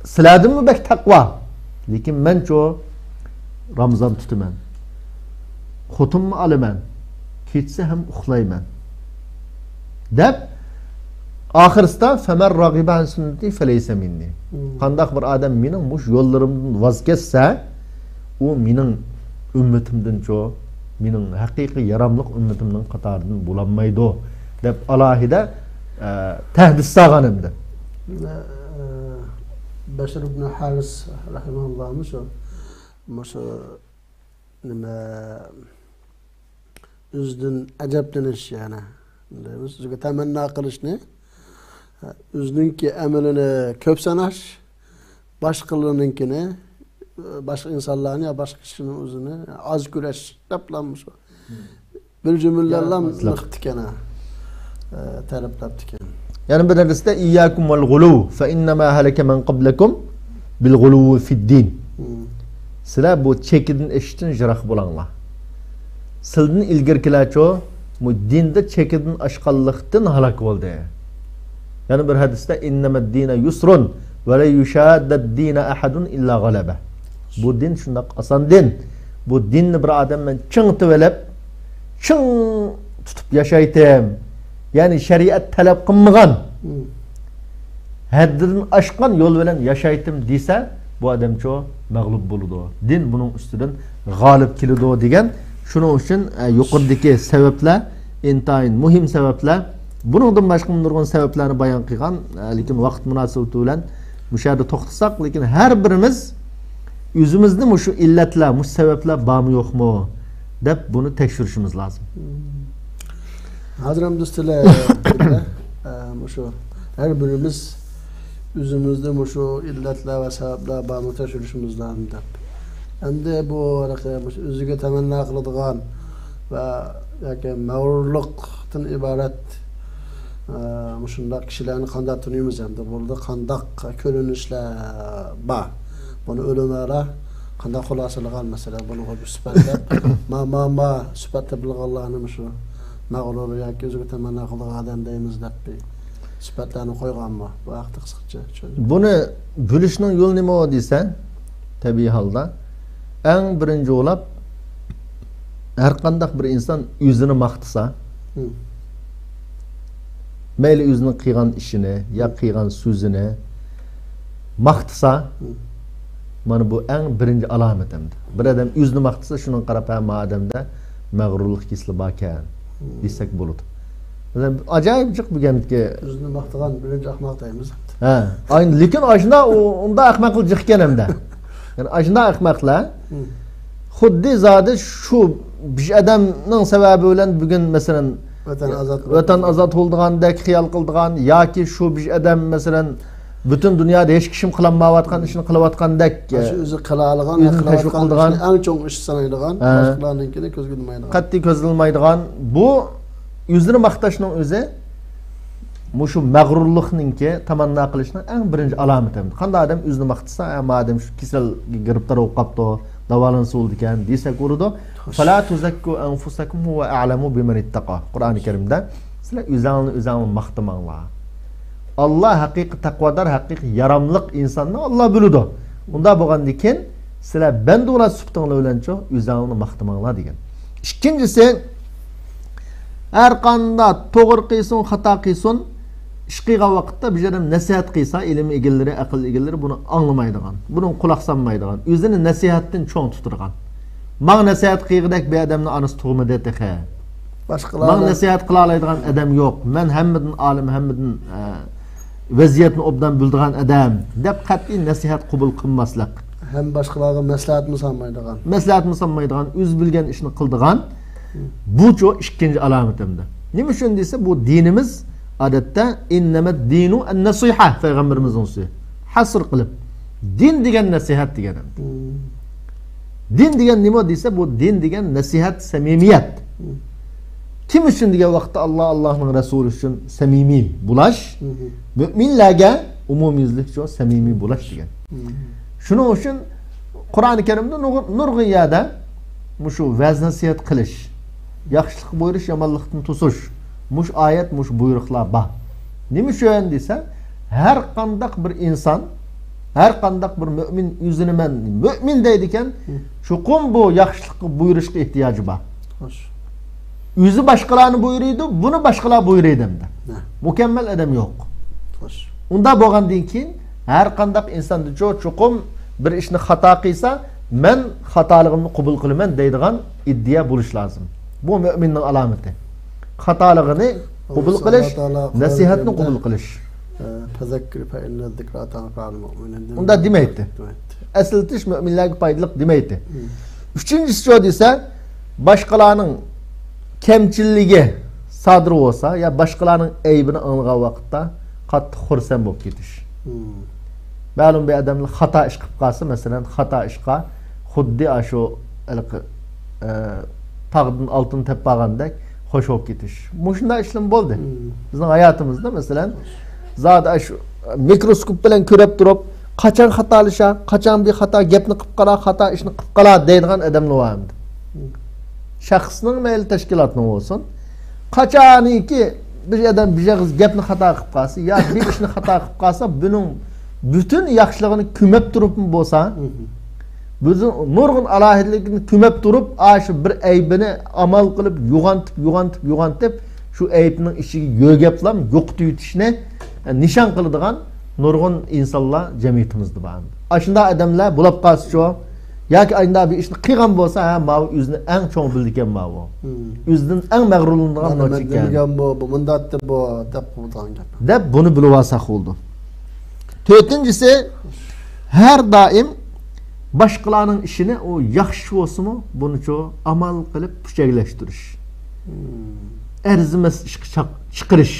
سىلەردىنمۇ بەك تەقۋا. لېكىن مەنچۇ رامىزان تۇتىمەن. خوتۇنمۇ ئالىمەن. كېچىسى ھەم ئۇخلايمەن. دەپ، ئاخىرسىدا، فەمەن راغىبە ئەن سۈننىتى فەلەيسە مىننى. قانداق بىر ئادەم مېنىڭ مۇشۇ يوللىرىمدىن ۋاز كەچسە، ئۇ مېنىڭ ئۈممىتىمدىنچۇ، مېنىڭ ھەقىقىي ياراملىق ئۈممىتىمنىڭ قاتارىدىن بولالمايدۇ، دەپ ئالاھىدە، ئە، تەھدىت سالغان ئەمدى. ئە، بەشىر ئىبنى ھارىس رەھىمەھۇللاھمۇ شۇ، مۇشۇ نېمە، ئۆزىدىن ئەجەبلىنىش، يەنى، دەيمىز، ئۆزىگە تەمەننا قىلىشنى، ئۆزىنىڭكى ئەمىلىنى كۆپ ساناش، باشقىلارنىڭكىنى، باشقا ئىنسانلارنى يا باشقا كىشىنىڭ ئۆزىنى ئاز كۆرۈش دەپلا مۇشۇ. بىر جۈملىلەرلا ياراتماسلىق. نېمە قىپتىكەن، ھە، تەرىپلەپتىكەن. يەنە بىر ھەدىستە، ئىيياكۇم ۋەل غۇلۇۋ، فەئىننەما ھەلەكە مەن قەبلەكۇم بىل غۇلۇۋۋى فىددىن. سىلەر بۇ چېكىدىن ئېشىشتىن يىراق بولۇڭلار. سىلىدىن ئىلگىرىكىلەرچۇ، بۇ دىندا چېكىدىن ئاشقانلىقتىن ھالاك بولدى. يەنە بىر ھەدىستە، ئىننەمەد دىنە يۇسرۇن ۋە لەن يۇشاددەد دىنە ئەھەدۇن ئىللا غەلەبە. بۇ دىن شۇنداق ئاسان دىن. بۇ دىننى بىر ئادەم مەن چىڭ تۇتۇۋېلىپ، چىڭ تۇتۇپ ياشايتتىم. يەنى شەرىئەت تەلەپ قىلمىغان، ھەددىدىن ئاشقان يول بىلەن ياشايتتىم دېسە، بۇ ئادەمچۇ مەغلۇپ بولىدۇ. دىن بۇنىڭ ئۈستىدىن غالىب كېلىدۇ دېگەن. شۇنىڭ ئۈچۈن، ئە، يۇقىرىدىكى سەۋەبلەر ئىنتايىن مۇھىم سەۋەبلەر. بۇنىڭدىن باشقىمۇ نۇرغۇن سەۋەبلەرنى بايان قىلغان، ئە، لېكىن ۋاقىت مۇناسىۋىتى بىلەن مۇشۇ يەردە توختىساق، لېكىن ھەر بىرىمىز ئۆزىمىزنى مۇشۇ ئىللەتلەر، مۇشۇ سەۋەبلەر بارمۇ يوقمۇ دەپ بۇنى تەكشۈرۈشىمىز لازىم. ھازىر ھەم دوستلار، ئە، مۇشۇ ھەر بىرىمىز ئۆزىمىزدە مۇشۇ ئىللەتلەر ۋە سەۋەبلەر بارمۇ تەكشۈرۈشىمىز لازىم دەپ. ئەمدى بۇ ھېلىقى مۇشۇ ئۆزىگە تەمەننا قىلىدىغان ۋە ياكى مەغرۇرلۇقتىن ئىبارەت، ئە، مۇشۇنداق كىشىلەرنى قانداق تونۇيمىز ئەمدى؟ بۇنىڭدا قانداق كۆرۈنۈشلەر بار؟ بۇنى ئۆلىمالار قانداق خۇلاسىلىغان؟ مەسىلەن، بۇنىڭغا بىر سۈپەتلەپ، ما، ما، ما سۈپەت تېپىلغانلارنى مۇشۇ مەغرۇر ياكى ئۆزىگە تەمەننا قىلىدىغان ئادەم دەيمىز دەپ بىر سۈپەتلەرنى قويغانمۇ؟ بۇ ھەقتە قىسقىچە چۈشەندۈرۈڭ. بۇنى بۆلۈشنىڭ يولى نېمە دېسە، تەبىئىي ھالدا ئەڭ بىرىنچى بولۇپ، ھەر قانداق بىر ئىنسان ئۆزىنى ماختىسا، مەيلى ئۆزىنىڭ قىلغان ئىشىنى يا قىلغان سۆزىنى ماختىسا، مانا بۇ ئەڭ بىرىنچى ئالامەت ئەمدى. بىر ئادەم ئۆزىنى ماختىسا، شۇنىڭغا قاراپ، ھە، ما ئادەمدە مەغرۇرلۇق كېسىلى باركەن دېسەك بولىدۇ. مەسىلەن، ئاجايىپ جىق بۈگۈنكى. ئۆزىنى ماختىغان بىرىنچى ئەخمەق دەيمىز. ھە، ئاينى، لېكىن ئاشۇنداق، ئۇ، ئۇنداق ئەخمەقلەر جىق ئىكەن ئەمدى. يەنى ئاشۇنداق ئەخمەقلەر. خۇددى زادى شۇ بىر ئادەمنىڭ سەۋەبى بىلەن بۈگۈن، مەسىلەن، ۋەتەن ئازاد ۋەتەن ئازاد بولىدىغاندەك خىيال قىلىدىغان ياكى شۇ بىر ئادەم، مەسىلەن، پۈتۈن دۇنيادا ھېچ كىشىم قىلالمايۋاتقان ئىشنى قىلىۋاتقاندەك، شۇ ئۆزى قىلالىغان، ئۆزىنى تەشۋىق قىلىدىغان، ئىشنى ئەڭ چوڭ ئىش سانايدىغان، ھە، باشقىلارنىڭكىنى كۆزگە ئىلمايدىغان. قەتئىي كۆزگە ئىلمايدىغان. بۇ ئۆزىنى ماختاشنىڭ ئۆزى مۇشۇ مەغرۇرلۇقنىڭكى، تەمەننا قىلىشنىڭ ئەڭ بىرىنچى ئالامىتى. قانداق ئادەم ئۆزىنى ماختىسا، ئە، ما ئادەم شۇ كېسەلگە گىرىپتار بولۇپ قاپتۇ، داۋالانسا بولىدىكەن دېسەك بولىدۇ. فلا تۇزەككۇ ئەنفۇسەكۇم ھۇۋە ئەئلەمۇ بىمەن ئىتتەقا. قۇرئانى كەرىمدە، سىلەر ئۆزەڭلارنى ئۆزەڭلار ماختىماڭلار. ئاللا ھەقىقىي تەقۋادار، ھەقىقىي ياراملىق ئىنساننى ئاللا بىلىدۇ. ئۇنداق بولغاندىكىن، سىلەر بەندۇلار سۈپىتىڭلار بىلەنچۇ ئۆزەڭلارنى ماختىماڭلار دېگەن. ئىككىنچىسى، ھەر قانداق توغرا قىلسۇن، خاتا قىلسۇن، ئىش قىلغان ۋاقىتتا بىر ئادەم نەسىھەت قىلسا، ئىلىم ئىگىلىرى، ئەقىل ئىگىلىرى بۇنى ئاڭلىمايدىغان، بۇنىڭغا قۇلاق سالمايدىغان، ئۆزىنى نەسىھەتتىن چوڭ تۇتىدىغان. ماڭا نەسىھەت قىلغۇدەك بىر ئادەمنىڭ ئانىسى تۇغمىدى تېخى. باشقىلارغا ماڭا نەسىھەت قىلالايدىغان ئادەم يوق. مەن ھەممىدىن ئالىم، ھەممىدىن، ئە، ۋەزىيەتنى ئوبدان بىلىدىغان ئادەم دەپ قەتئىي نەسىھەت قوبۇل قىلماسلىق. ھەم باشقىلارغا مەسلىھەتمۇ سالمايدىغان. مەسلىھەتمۇ سالمايدىغان، ئۆزى بىلگەن ئىشنى قىلىدىغان. بۇچۇ ئىككىنچى ئالامىتىمدە. نېمە ئۈچۈن دېسە، بۇ دىنىمىز ئادەتتە «ئىننەمەد دىنۇ ئەن نەسىھە» پەيغەمبىرىمىزنىڭ سۆزى. ھەسر قىلىپ، دىن دېگەن نەسىھەت دېگەن. دىن دېگەن نېمە دېسە، بۇ دىن دېگەن نەسىھەت، سەمىمىيەت. كىم ئۈچۈن دېگەن ۋاقىتتا، ئاللا، ئاللانىڭ رەسۇلى ئۈچۈن سەمىمىي بولاش، مۇئمىنلەرگە ئومۇميۈزلۈكچە سەمىمىي بولاش دېگەن. شۇنىڭ ئۈچۈن قۇرئان كەرىمدە نۇرغۇن، نۇرغۇن يەردە مۇشۇ ۋەز نەسىھەت قىلىش، ياخشىلىق بۇيرۇش، يامانلىقتىن توسۇش، مۇشۇ ئايەت، مۇشۇ بۇيرۇقلار بار. نېمە ئۈچۈن دېسە، ھەر قانداق بىر ئىنسان، ھەر قانداق بىر مۆمىن ئۆزىنى مەن مۆمىن دەيدىكەن، چوقۇم بۇ ياخشىلىققا بۇيرۇشقا ئېھتىياجى بار. خوش. ئۆزى باشقىلارنى بۇيرۇيدۇ، بۇنى باشقىلار بۇيرۇيدۇ ئەمدى. مۇكەممەل ئادەم يوق. خوش. ئۇنداق بولغاندىن كېيىن ھەر قانداق ئىنساندىچۇ چوقۇم بىر ئىشنى خاتا قىلسا، مەن خاتالىقىمنى قوبۇل قىلىمەن دەيدىغان ئىدىيە بولۇش لازىم. بۇ مۆمىننىڭ ئالامىتى. خاتالىقىنى قوبۇل قىلىش، نەسىھەتنى قوبۇل قىلىش. ئۇنداق دېمەيتتى. ئەسلىتىش مۆمىنلەرگە پايدىلىق دېمەيتتى. ئۈچىنچىسىچۇ دېسە، باشقىلارنىڭ كەمچىللىكى سادىر بولسا يا باشقىلارنىڭ ئەيىبىنى ئاڭلىغان ۋاقىتتا قاتتىق خۇرسەن بولۇپ كېتىش. مەلۇم بىر ئادەملەر خاتا ئىش قىلىپ قالسا، مەسىلەن، خاتا ئىشقا خۇددى ئاشۇ ھېلىقى، ئە، تاغدىن ئالتۇن تېپىپ ئالغاندەك خوش بولۇپ كېتىش. مۇشۇنداق ئىشلارمۇ بولدى. بىزنىڭ ھاياتىمىزدا، مەسىلەن، زادى ئاشۇ مىكروسكوپ بىلەن كۆرۈپ تۇرۇپ، قاچان خاتالىشا، قاچان بىر خاتا گەپنى قىلىپ قالا، خاتا ئىشنى قىلىپ قالا دەيدىغان ئادەملەر بار ئەمدى. شەخسنىڭ مەيلى تەشكىلاتنىڭ بولسۇن، قاچانكى بىر ئادەم بىر ئېغىز گەپنى خاتا قىلىپ قالسا يا بىر ئىشنى خاتا قىلىپ قالسا، بۇنىڭ پۈتۈن ياخشىلىقىنى كۆمۈپ تۇرۇپمۇ بولسا، بىزنىڭ نۇرغۇن ئالاھىدىلىكىنى كۆمۈپ تۇرۇپ، ئاشۇ بىر ئەيىبىنى ئامال قىلىپ يوغانتىپ، يوغانتىپ، يوغانتىپ، شۇ ئەيىبنىڭ ئىچىگە يۆگەپلام يوقىتىۋېتىشنى نىشان قىلىدىغان نۇرغۇن ئىنسانلار جەمئىيىتىمىزدە بار. ئاشۇنداق ئادەملەر بولۇپ قالسىچۇ، ياكى ئاشۇنداق بىر ئىشنى قىلغان بولسا، ھە، ماۋۇ ئۆزىنى ئەڭ چوڭ بىلىدىكەن ماۋۇ. ئۆزىدىن ئەڭ مەغرۇرلىنىدىغان نوچى ئىكەن. بۇ، بۇ مۇنداق دەپ، بۇ دەپ قىلىدىغان گەپ. دەپ بۇنى بىلىۋالساق بولىدۇ. تۆتىنچىسى، ھەر دائىم باشقىلارنىڭ ئىشىنى ئۇ ياخشى بولسىمۇ، بۇنىچۇ ئامال قىلىپ پۈچەكلەشتۈرۈش. ئەرزىمەس ئىشقا چاق-، چىقىرىش.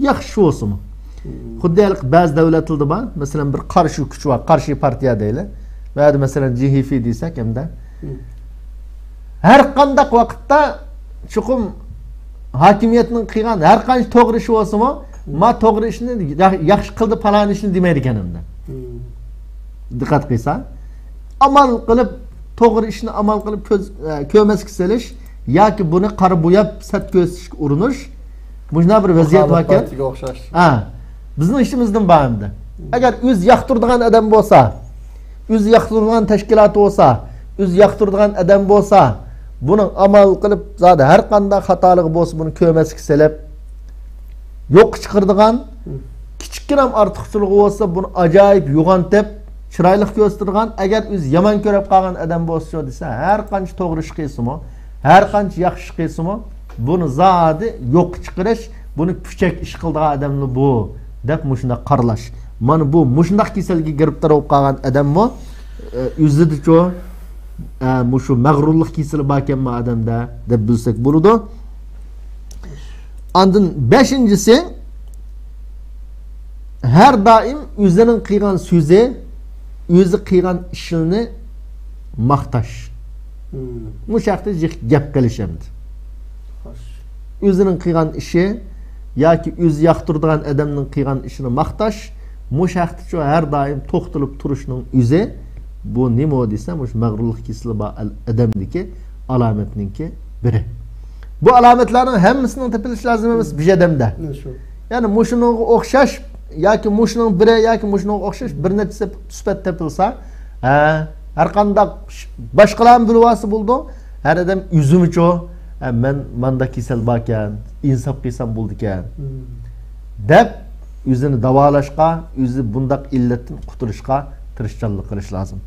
ياخشى بولسىمۇ. خۇددى ھېلىقى بەزى دۆلەتلەردە بار. مەسىلەن، بىر قارشى كۈچ بار، قارشى پارتىيە دەيلى. ۋە يەنە مەسىلەن، جىھېفې دېسەك ئەمدى. ھەر قانداق ۋاقىتتا چوقۇم ھاكىمىيەتنىڭ قىلغان ھەر قانچە توغرا ئىشى بولسىمۇ، ما توغرا ئىشنى يا-، ياخشى قىلدى، پالان ئىشنى دېمەيدىكەن ئەمدى. دىققەت قىلسا، ئامال قىلىپ، توغرا ئىشنى ئامال قىلىپ كۆز-، ئە، كۆرمەسكە سېلىش ياكى بۇنى قارا بوياپ سەت كۆرسىتىشكە ئۇرۇنۇش، مۇشۇنداق بىر ۋەزىيەت باركەن. ھە، بىزنىڭ ئىچىمىزدىن بار ئەمدى. ئەگەر ئۆزى ياقتۇرىدىغان ئادەم بولسا، ئۆزى ياقتۇرىدىغان تەشكىلات بولسا، ئۆزى ياقتۇرىدىغان ئادەم بولسا، بۇنىڭ ئامال قىلىپ زادى ھەر قانداق خاتالىقى بولسا، بۇنى كۆرمەسكە سېلىپ، يوققا چىقىرىدىغان، كىچىككىنە ئارتۇقچىلىقى بولسا، بۇنى ئاجايىپ يوغانتىپ، چىرايلىق كۆرسىتىدىغان، ئەگەر ئۆزى يامان كۆرۈپ قالغان ئادەم بولسىچۇ دېسە، ھەر قانچە توغرا ئىش قىلسىمۇ، ھەر قانچە ياخشى ئىش قىلسىمۇ، بۇنى زادى يوققا چىقىرىش، بۇنى پۈچەك ئىش قىلىدىغان ئادەملا بۇ، دەپ مۇشۇنداق قارىلاش. مانا بۇ مۇشۇنداق كېسەلگە گىرىپتار بولۇپ قالغان ئادەممۇ، ئە، ئۆزىدىچۇ، ئە، مۇشۇ مەغرۇرلۇق كېسىلى باركەنمۇ ئادەمدە، دەپ بىلسەك بولىدۇ. ئاندىن بەشىنچىسى، ھەر دائىم ئۆزىنىڭ قىلغان سۆزى، ئۆزى قىلغان ئىشىنى ماختاش. مۇشۇ ھەقتە جىق گەپ قىلىش ئەمدى. ئۆزىنىڭ قىلغان ئىشى ياكى ئۆزى ياقتۇرىدىغان ئادەمنىڭ قىلغان ئىشىنى ماختاش، مۇشۇ ھەقتىچۇ ھەر دائىم توختىلىپ تۇرۇشنىڭ ئۆزى، بۇ نېمە دېسە، مۇشۇ مەغرۇرلۇق كېسىلى بار ئادەمدىكى ئالامەتنىڭكى بىرى. بۇ ئالامەتلەرنىڭ ھەممىسىنىڭ تېپىلىشى لازىم ئەمەس بىر ئادەمدە. يەنى مۇشۇنىڭغا ئوخشاش ياكى مۇشۇنىڭ بىرى ياكى مۇشۇنىڭغا ئوخشاش بىر نەچچە سۈپەت تېپىلسا، ھە، ھەر قانداق باشقىلارمۇ بىلىۋالسا بولىدۇ. ھەر ئادەم ئۆزىمۇچۇ، ھە، مەن ماندا كېسەل باركەن، ئىنساپ قىلسام بولىدىكەن، دەپ ئۆزىنى داۋالاشقا، ئۆزى بۇنداق ئىللەتتىن قۇتۇلۇشقا تىرىشچانلىق قىلىش لازىم.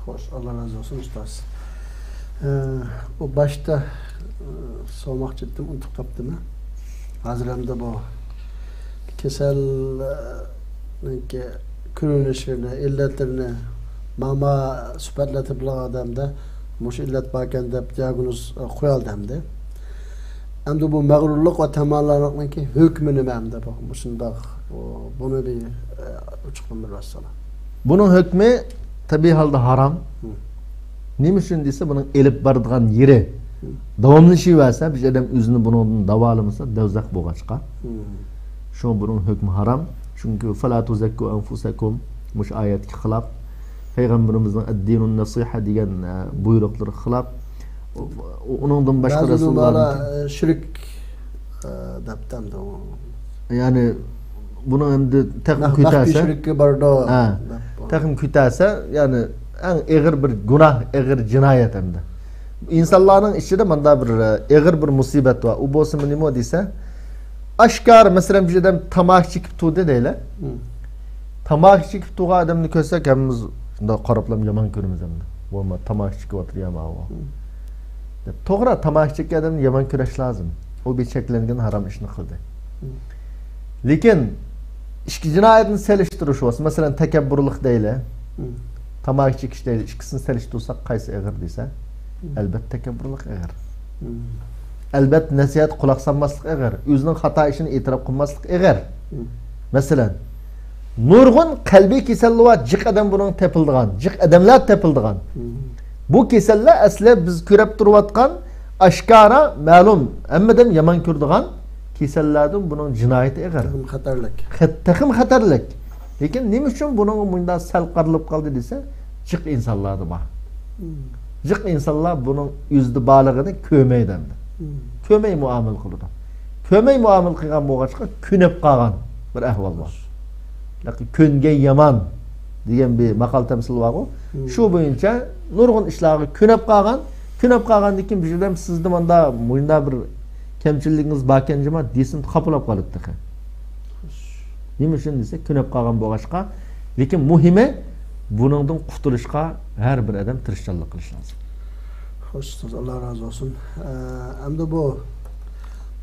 خوش، ئاللا رازى بولسۇن ئۇستاز. ئە، ئۇ باشتا، ئە، سورىماقچى ئىدىم، ئۇنتۇپ قاپتىمەن. ھازىر ئەمدى بۇ كېسەلنىڭكى كۆرۈنۈشلىرىنى، ئىللەتلىرىنى ماما سۈپەتلەر تېپىلغان ئادەمدە مۇشۇ ئىللەت باركەن دەپ دىئاگنوز، ئە، قويالدى ئەمدى. ئەمدى بۇ مەغرۇرلۇق ۋە تەمەللالىقنىڭكى ھۆكمى نېمە ئەمدى بۇ؟ مۇشۇنداق، بۇ، بۇنى بىر، ئە، ئوچۇقلىندۇرۇۋەتسىلا. بۇنىڭ ھۆكمى تەبىئىي ھالدا ھارام. نېمە ئۈچۈن دېسە، بۇنىڭ ئېلىپ بارىدىغان يېرى، داۋاملىشىۋەرسە، بىر ئادەم ئۆزىنى بۇنىڭدىن داۋالىمىسا، دوزاخ بولغاچقا. شۇڭا بۇنىڭ ھۆكمى ھارام. چۈنكى فلا تزكوا أنفسكم، مۇشۇ ئايەتكە خىلاپ. پەيغەمبىرىمىزنىڭ الدين النصيحة دېگەن، ئە، بۇيرۇقلىرىغا خىلاپ. ئۇ-، ئۇنىڭدىن باشقا رەسۇللارنىڭكى، شىرك، ئە، دەپتۇ ئەمدى ئۇ. يەنى بۇنىڭ ئەمدى تېخىمۇ كۆتەرسە، شىرككە بارىدۇ، ھە، تېخىمۇ كۆتەرسە، يەنى ئەڭ ئېغىر بىر گۇناھ، ئېغىر جىنايەت ئەمدى. ئىنسانلارنىڭ ئىچىدە مۇنداق بىر، ئېغىر بىر مۇسىبەت بار. ئۇ بولسىمۇ نېمە دېسە، ئاشكارا، مەسىلەن، بىر ئادەم تاماكا چېكىپ تۇردى دەيلى. تاماكا چېكىپ تۇرغان ئادەمنى كۆرسەك، ھەممىمىز شۇنداق قاراپلا يامان كۆرىمىز ئەمدى. بولما تاماكا چېكىۋاتىدۇ يا ماۋۇ. دەپ، توغرا، تاماكا چەككەن ئادەمنى يامان كۆرۈش لازىم. ئۇ بىر چەكلەنگەن ھارام ئىشنى قىلدى. لېكىن ئىككى جىنايەتنى سېلىشتۇرۇش بولسا، مەسىلەن، تەكەببۇرلۇق دەيلى، تاماكا چېكىش دەيلى، ئىككىسىنى سېلىشتۇرساق قايسى ئېغىر دېسە، ئەلبەتتە تەكەببۇرلۇق ئېغىر. ئەلبەتتە نەسىھەتكە قۇلاق سالماسلىق ئېغىر، ئۆزىنىڭ خاتا ئىشىنى ئېتىراپ قىلماسلىق ئېغىر. مەسىلەن، نۇرغۇن قەلبىي كېسەللىرى بار جىق ئادەم بۇنىڭ تېپىلىدىغان، جىق ئادەملەر تېپىلىدىغان. بۇ كېسەللەر ئەسلى بىز كۆرۈپ تۇرۇۋاتقان ئاشكارا، مەلۇم، ھەممە ئادەم يامان كۆرىدىغان كېسەللەردىن بۇنىڭ جىنايىتى ئېغىر. تېخىمۇ خەتەرلىك. خەت-، تېخىمۇ خەتەرلىك. لېكىن نېمە ئۈچۈن بۇنىڭغا مۇنداق سەل قارىلىپ قالدى دېسە، جىق ئىنسانلاردا بار. جىق ئىنسانلار بۇنىڭ ئۆزىدە بارلىقىنى كۆرمەيدۇ ئەمدى. كۆرمەي مۇئامىلە قىلىدۇ. كۆرمەي مۇئامىلە قىلغان بولغاچقا، كۆنۈپ قالغان بىر ئەھۋال بار. كۆنگەن يامان دېگەن بىر ماقال تەمسىل بارغۇ. شۇ بويىچە نۇرغۇن ئىشلارغا كۆنۈپ قالغان. كۆنۈپ قالغاندىن كېيىن بىر ئادەم سىزدە ماندا، مۇندا بىر كەمچىلىكىڭىز باركەن جۇما دېسىمۇ، خاپىلاپ قالىدۇ تېخى. نېمە ئۈچۈن دېسە، كۆنۈپ قالغان بولغاچقا. لېكىن مۇھىمى، بۇنىڭدىن قۇتۇلۇشقا ھەر بىر ئادەم تىرىشچانلىق قىلىشى لازىم. خوش، ئۇستاز، ئاللا رازى بولسۇن. ئە، ئەمدى بۇ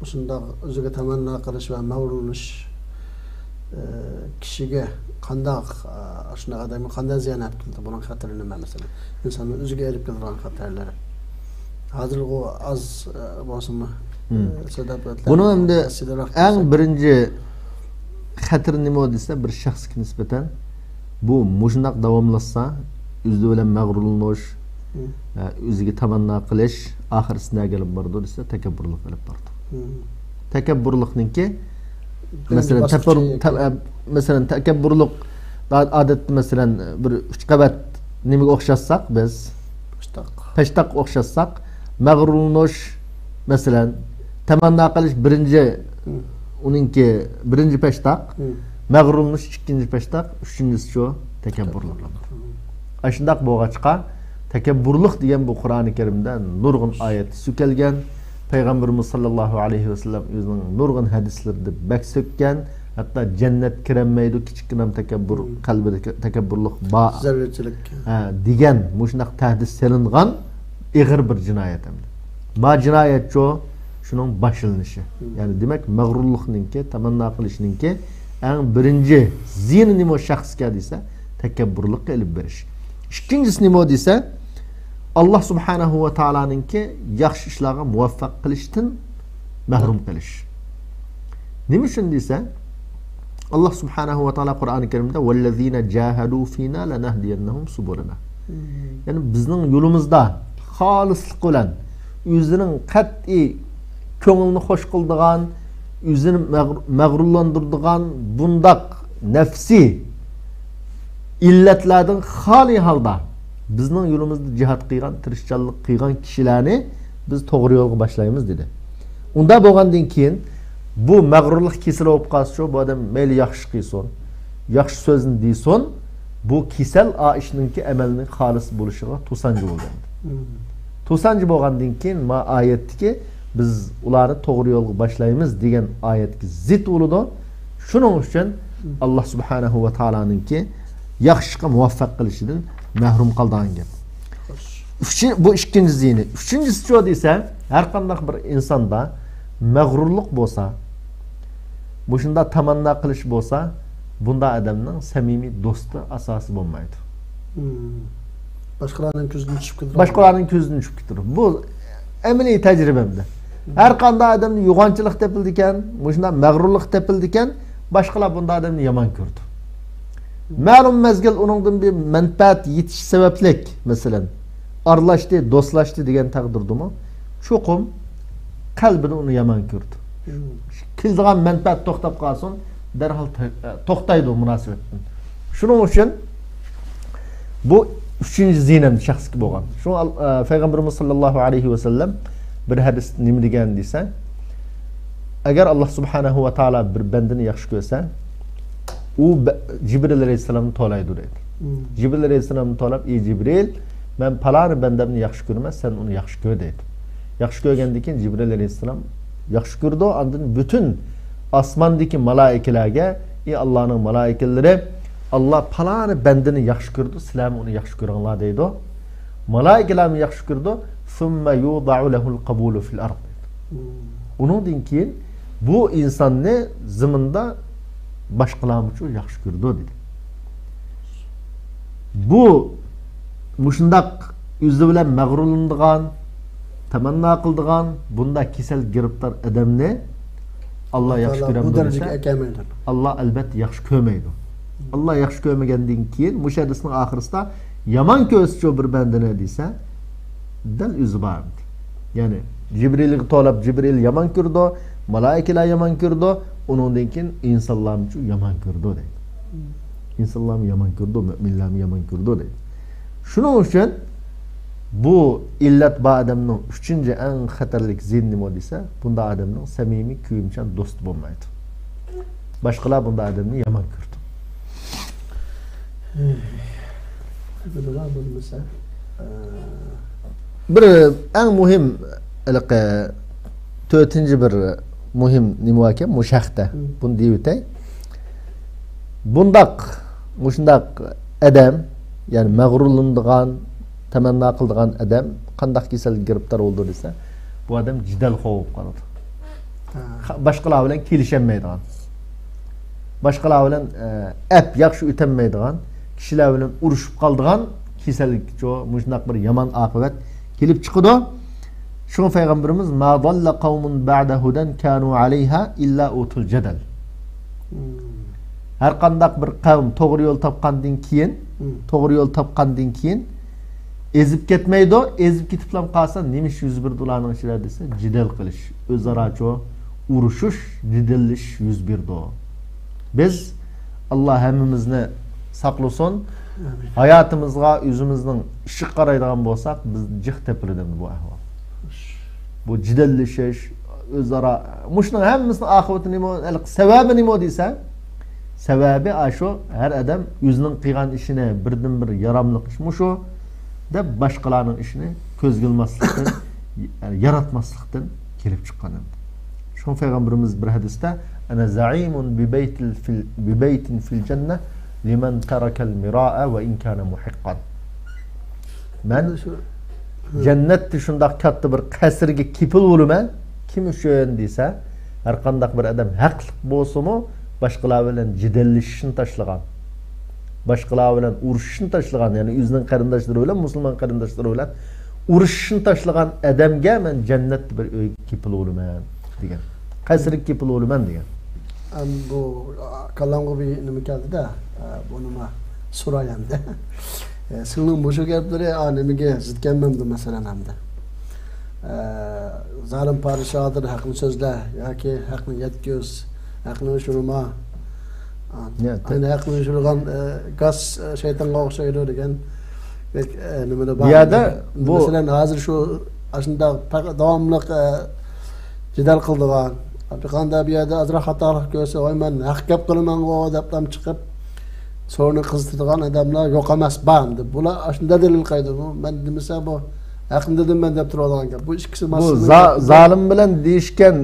مۇشۇنداق ئۆزىگە تەمەننا قىلىش ۋە مەغرۇرلىنىش، ئە، كىشىگە قانداق، ئە، شۇنداق ئادەمگە قانداق زىيان ئەپ كېلىدۇ؟ بۇنىڭ خەتىرى نېمە، مەسىلەن؟ ئىنساننىڭ ئۆزىگە ئېلىپ كېلىدىغان خەتەرلىرى. ھازىرغۇ ئاز، ئە، بولسىمۇ، ئە، سۆزلەپ ئۆتتى. بۇنىڭ ئەمدى ئەڭ بىرىنچى خەتىرى نېمە دېسە، بىر شەخسكە نىسبەتەن بۇ مۇشۇنداق داۋاملاشسا، ئۆزى بىلەن مەغرۇرلىنىش، ئە، ئۆزىگە تەمەننا قىلىش ئاخىرسى نەگە ئېلىپ بارىدۇ دېسە، تەكەببۇرلۇققا ئېلىپ بارىدۇ. تەكەببۇرلۇقنىڭكى، مەسىلەن، تەپەر-، تە-، ئە، مەسىلەن، تەكەببۇرلۇق ئا-، ئادەتتە، مەسىلەن، بىر ئۈچ قەۋەت نېمىگە ئوخشاتساق بىز، پەشتاققا ئوخشاتساق، مەغرۇرلىنىش، مەسىلەن، تەمەننا قىلىش بىرىنچى، ئۇنىڭكى بىرىنچى پەشتاق، مەغرۇرلىنىش ئىككىنچى پەشتاق، ئۈچىنچىسىچۇ؟ تەكەببۇرلۇق. ئاشۇنداق بولغاچقا، تەكەببۇرلۇق دېگەن بۇ قۇرئانى كەرىمدە نۇرغۇن ئايەت سۆكەلگەن. پەيغەمبىرىمىز ساللاللاھۇ ئەلەيھى ۋەسەللەم ئۆزىنىڭ نۇرغۇن ھەدىسلىرىدە بەك سۆككەن. ھەتتا جەننەت كىرەلمەيدۇ، كىچىككىنە تەكەببۇر، قەلبىدە تەكەببۇرلۇق بار. زەررىچىلىك. ھە، دېگەن مۇشۇنداق تەھدىت سېلىنغان ئېغىر بىر جىنايەت ئەمدى. ما جىنايەتچۇ؟ شۇنىڭ باشلىنىشى. يەنى دېمەك، مەغرۇرلۇقنىڭكى، تەمەننا قىلىشنىڭكى ئەڭ بىرىنچى زىيىنى نېمە شەخسكە دېسە، تەكەببۇرلۇققا ئېلىپ بېرىش. ئىككىنچىسى نېمە دېسە، ئاللا سۇبھانەھۇ ۋە تائالانىڭكى ياخشى ئىشلارغا مۇۋەپپەق قىلىشتىن مەھرۇم قىلىش. نېمە ئۈچۈن دېسە، ئاللا سۇبھانەھۇ ۋە تائالا قۇرئانى كەرىمدە، والذين جاهدوا فينا لنهدينهم سبلنا. يەنى بىزنىڭ يولىمىزدا خالىسلىق بىلەن ئۆزىنىڭ قەتئىي كۆڭلىنى خوش قىلىدىغان، ئۆزىنى مەغرۇ-، مەغرۇرلاندۇرىدىغان بۇنداق نەپسىي ئىللەتلەردىن خالىي ھالدا بىزنىڭ يولىمىزدا جىھاد قىلغان، تىرىشچانلىق قىلغان كىشىلەرنى بىز توغرا يولغا باشلايمىز، دېدى. ئۇنداق بولغاندىن كېيىن، بۇ مەغرۇرلۇق كېسىلى بولۇپ قالسىچۇ، بۇ ئادەم مەيلى ياخشى قىلسۇن، ياخشى سۆزنى دېسۇن، بۇ كېسەل ئا ئىشنىڭكى ئەمەلنىڭ خالىس بولۇشىغا توسانجى بولدى. توسانجى بولغاندىن كېيىن، ما ئايەتتىكى بىز ئۇلارنى توغرا يولغا باشلايمىز دېگەن ئايەتكە زىت بولىدۇ. شۇنىڭ ئۈچۈن ئاللا سۇبھانەھۇ ۋە تائالانىڭكى ياخشىلىققا مۇۋەپپەق قىلىشىدىن مەھرۇم قالىدىغان گەپ. ئۈچىن-، بۇ ئىككىنچى زىيىنى. ئۈچىنچىسىچۇ دېسە، ھەر قانداق بىر ئىنساندا مەغرۇرلۇق بولسا، مۇشۇنداق تاماننا قىلىش بولسا، بۇنداق ئادەمنىڭ سەمىمىي دوستى، ئاساسى بولمايدۇ. باشقىلارنىڭ كۆزىدىن چۈشۈپ كېتىدۇ. باشقىلارنىڭ كۆزىدىن چۈشۈپ كېتىدۇ. بۇ ئەمەلىي تەجرىبەمدە. ھەر قانداق ئادەمدە يوغانچىلىق تېپىلىدىكەن، مۇشۇنداق مەغرۇرلۇق تېپىلىدىكەن، باشقىلار بۇنداق ئادەمنى يامان كۆرىدۇ. مەلۇم مەزگىل ئۇنىڭدىن بىر مەنپەئەت يېتىشى سەۋەبلىك، مەسىلەن، ئارىلاشتى، دوستلاشتى دېگەن تەقدىردىمۇ، چوقۇم قەلبىدە ئۇنى يامان كۆرىدۇ. كېلىدىغان مەنپەئەت توختاپ قالسۇن، دەرھال تو-، توختايدۇ مۇناسىۋەتتىن. شۇنىڭ ئۈچۈن بۇ ئۈچىنچى زىيىنىم شەخسكە بولغان. شۇڭا ئال-، ئە، پەيغەمبىرىمىز ساللاللاھۇ ئەلەيھى ۋەسەللەم بىر ھەدىستە نېمە دېگەن دېسە، ئەگەر ئاللا سۇبھانەھۇ ۋە تائالا بىر بەندىنى ياخشى كۆرسە، ئۇ بە-، جىبرىل ئەلەيھىسسالامنى تولايدۇ دەيدۇ. جىبرىل ئەلەيھىسسالامنى تولاپ، ئى جىبرىل، مەن پالانى بەندەمنى ياخشى كۆرىمەن، سەن ئۇنى ياخشى كۆر دەيدۇ. ياخشى كۆرگەندىن كېيىن جىبرىل ئەلەيھىسسالام ياخشى كۆرىدۇ، ئاندىن پۈتۈن ئاسماندىكى مالائىكىلەرگە، ئى ئاللانىڭ مالائىكىلىرى، ئاللا پالانى بەندىنى ياخشى كۆرىدۇ، سىلەرمۇ ئۇنى ياخشى كۆرۈڭلار دەيدۇ. مالائىكىلەرمۇ ياخشى كۆرىدۇ. ثم يوضع له القبول في الأرض. ئۇنىڭدىن كېيىن بۇ ئىنساننى زېمىندا باشقىلارمۇچۇ ياخشى كۆرىدۇ دېدى. بۇ مۇشۇنداق ئۆزى بىلەن مەغرۇرلىنىدىغان، تەمەننا قىلىدىغان، بۇنداق كېسەلگە گىرىپتار ئادەمنى ئاللا ياخشى كۆرەمدۇ دېسە، ئاللا ئەلبەتتە ياخشى كۆرمەيدۇ. ئاللا ياخشى كۆرمىگەندىن كېيىن مۇشۇ ھەدىسنىڭ ئاخىرىسىدا يامان كۆرسىچۇ بىر بەندىنى دېسە، دەل ئۆزى بار ئەمدى. يەنى جىبرىلگە تولاپ جىبرىل يامان كۆرىدۇ، مالائىكىلەر يامان كۆرىدۇ، ئۇنىڭدىن كېيىن ئىنسانلارمۇچۇ يامان كۆرىدۇ دەيدۇ. ئىنسانلارمۇ يامان كۆرىدۇ، مۆمىنلەرمۇ يامان كۆرىدۇ دەيدۇ. شۇنىڭ ئۈچۈن بۇ ئىللەت بار ئادەمنىڭ ئۈچىنچى ئەڭ خەتەرلىك زىيىنى نېمە دېسە، بۇنداق ئادەمنىڭ سەمىمىي، كۆيۈمچان دوستى بولمايدۇ. باشقىلار بۇنداق ئادەمنى يامان كۆرىدۇ. بىر ئەڭ مۇھىم، ھېلىقى تۆتىنچى بىر مۇھىم نېمە باركەن مۇشۇ ھەقتە؟ بۇنى دېيىۋېتەي. بۇنداق، مۇشۇنداق ئادەم، يەنى مەغرۇرلىنىدىغان، تەمەننا قىلىدىغان ئادەم قانداق كېسەلگە گىرىپتار بولىدۇ دېسە، بۇ ئادەم جېدەلخور بولۇپ قالىدۇ. باشقىلار بىلەن كېلىشەلمەيدىغان، باشقىلار بىلەن، ئە، ئەپ ياخشى ئۆتەلمەيدىغان، كىشىلەر بىلەن ئۇرۇشۇپ قالىدىغان كېسەللىكچۇ، مۇشۇنداق بىر يامان ئاقىۋەت كېلىپ چىقىدۇ. شۇڭا پەيغەمبىرىمىز، ما ضل قوم بعد هدى كانوا عليها إلا أوتوا الجدل. ھەر قانداق بىر قەۋم توغرا يول تاپقاندىن كېيىن، توغرا يول تاپقاندىن كېيىن ئېزىپ كەتمەيدۇ. ئېزىپ كېتىپلا قالسا، نېمە ئىش يۈز بېرىدۇ ئۇلارنىڭ ئىچىدە دېسە، جېدەل قىلىش، ئۆزئارا چۇ ئۇرۇشۇش، جېدەللىشىش يۈز بېرىدۇ. بىز، ئاللا ھەممىمىزنى ساقلىسۇن. ھاياتىمىزغا ئۆزىمىزنىڭ ئىشىغا قارايدىغان بولساق، بىز جىق تېپىلىدۇ بۇ ئەھۋال. بۇ جېدەللىشىش، ئۆزئارا، مۇشۇنىڭ ھەممىسىنىڭ ئاقىۋىتى نېمە، سەۋەبى نېمە دېسە، سەۋەبى ئاشۇ، ھەر ئادەم ئۆزىنىڭ قىلغان ئىشىنى، بىردىنبىر ياراملىق ئىش مۇشۇ دەپ، باشقىلارنىڭ ئىشىنى كۆزگە ئىلماسلىقتىن، ياراتماسلىقتىن كېلىپ چىققان. شۇڭا پەيغەمبىرىمىز بىر ھەدىستە، أنا زعيم ببيت في، ببيت في الجنة لمن ترك المراء وإن كان محقا. مەن جەننەتتە شۇنداق كاتتا بىر قەسىرگە كېپىل بولىمەن. كىم ئۈچۈن دېسە، ھەر قانداق بىر ئادەم ھەقلىق بولسىمۇ، باشقىلار بىلەن جېدەللىشىشنى تاشلىغان، باشقىلار بىلەن ئۇرۇشۇشنى تاشلىغان، يەنى ئۆزىنىڭ قېرىنداشلىرى بىلەن، مۇسۇلمان قېرىنداشلىرى بىلەن ئۇرۇشۇشنى تاشلىغان ئادەمگە مەن جەننەتتە بىر ئۆيگە كېپىل بولىمەن دېگەن. قەسىرگە كېپىل بولىمەن دېگەن. ئەم، بۇ، ئا، كاللامغا بىر نېمە كەلدى-دە، ئا، بۇنىما سوراي ئەمدى. ئە، سىلىنىڭ مۇشۇ گەپلىرى، ئا، نېمىگە زىت كەلمەمدۇ، مەسىلەن، ئەمدى؟ ئە، زالىم پادىشاھدىن ھەقنى سۆزلە ياكى ھەقنى يەتكۈز، ھەقنى ئۆچۈرمە. ئا، يا، ئەينى ھەقنى ئۆچۈرگەن، ئە، گاس، ئە، شەيتانغا ئوخشايدۇ دېگەن بەك، ئە، نېمىدە بار. بۇ يەردە بۇ مەسىلەن، ھازىر شۇ ئاشۇنداق پەق-، داۋاملىق، ئە، جېدەل قىلىدىغان. بىر قانداق بىر يەردە ئازراق خاتالىق كۆرسە، ۋاي، مەن ھەق گەپ قىلىمەنغۇ دەپلا چىقىپ، سورۇننى قىزىتىدىغان ئادەملەر يوق ئەمەس، بار ئەمدى. بۇلار ئاشۇنداق دەلىل قايدۇ، بۇ مەن دېمىسە، بۇ ھەقنى دېدىم مەن دەپ تۇرۇۋالغان گەپ. بۇ ئىككىسى بۇ ماسلىشىپ زا-، زالىم بىلەن دېيىشكەن،